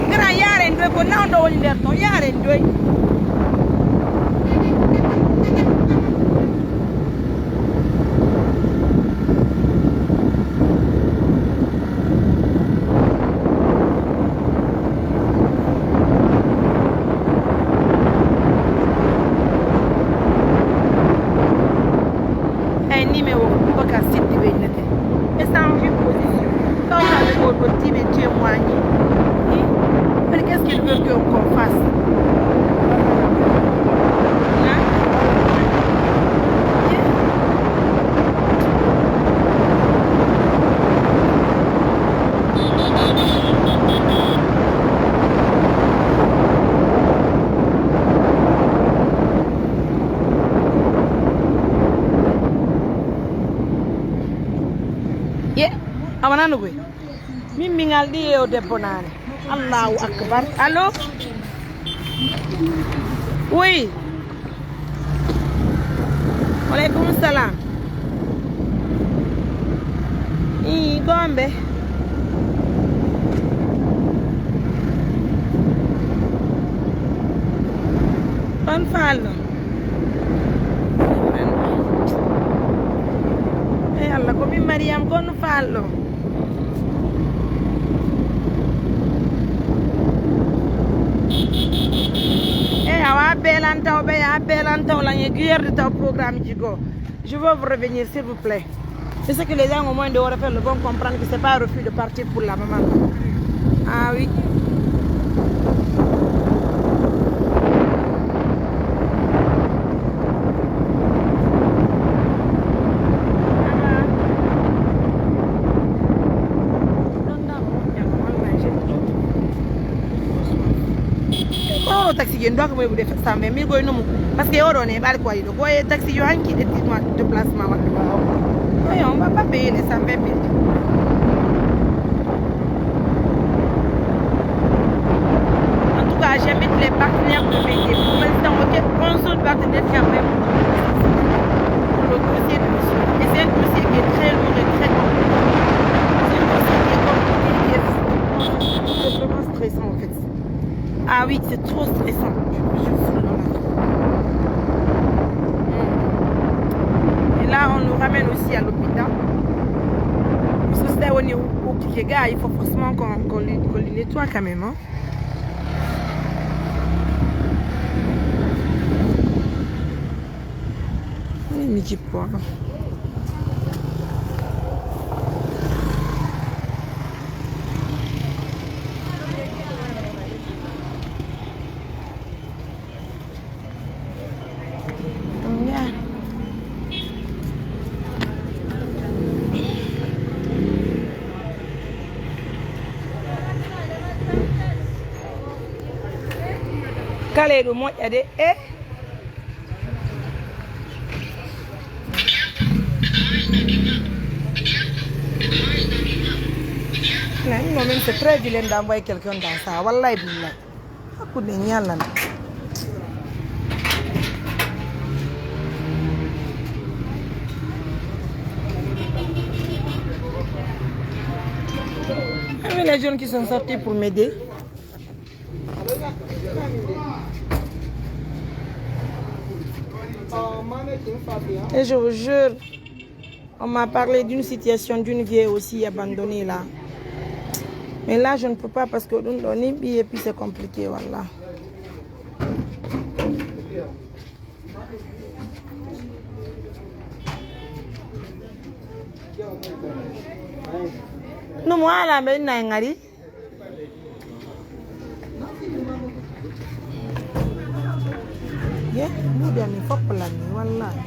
Gara yaaren doy, ko nawɗo woni nder ton, yaaren doy. Ay, numéro Boubacar Sidibé innete. Ɓe change position. Taw ka ɓe ko ɗo tiɓe témoigner. Hi? Mais qu'est-ce qu'ils veulent qu'on fasse? Hein? Hi? Ye, a wonano koy. Min mi ngalɗi e o debbo naane. Allahu akbar. Allo? Oui. Waleykum salam. Ii, gombe. On faalno? Ey Allah, ko min Mariam, ko on faalno? Ey, awa, beelan taw ɓe, ya beelan taw lan e guyerde taw programme ji goo. Je veux vous revenir, s'il vous plaît. C'est ce que les gens au moins de Worofel vont comprendre que c'est pas un refus de partir pour la maman. Ah oui. Oh, taxi, je dois que vous cent vingt mille, quoi, non, parce que, oh, on est mal, quoi, donc, ouais, taxi, yo, hanki, de, de, déplacement, ouais. Oui, on va pas payer les cent vingt mille. En tout cas, j'invite les partenaires de payer. Pour l'instant, ok, un seul partenaire qui a fait pour le dossier de monsieur. Et c'est un dossier qui est très lourd et très compliqué. C'est un dossier qui est compliqué, qui est, c'est vraiment stressant, en fait. Ah oui, c'est trop stressant. Mm. Et là, on nous ramène aussi à l'hôpital. Parce que c'est au niveau où il y a, il faut forcément qu'on, qu'on lui, qu'on lui nettoie quand même, hein. Ni mi jippo. Kala e ɗum moƴƴa de, e? Non, non, même c'est très vilain d'envoyer quelqu'un dans ça. Wallahi billahi. Hakkunde ñallan. Avec les jeunes qui sont sortis pour m'aider. Et je vous jure, on m'a parlé d'une situation d'une vieille aussi abandonnée là. Mais là, je ne peux pas parce que ɗum ɗo ni ɓiye, puis c'est compliqué, wallah. No mo ala mbe inna e ngari. Ye, mbuuɗi amin fof ko lanni, wallahi.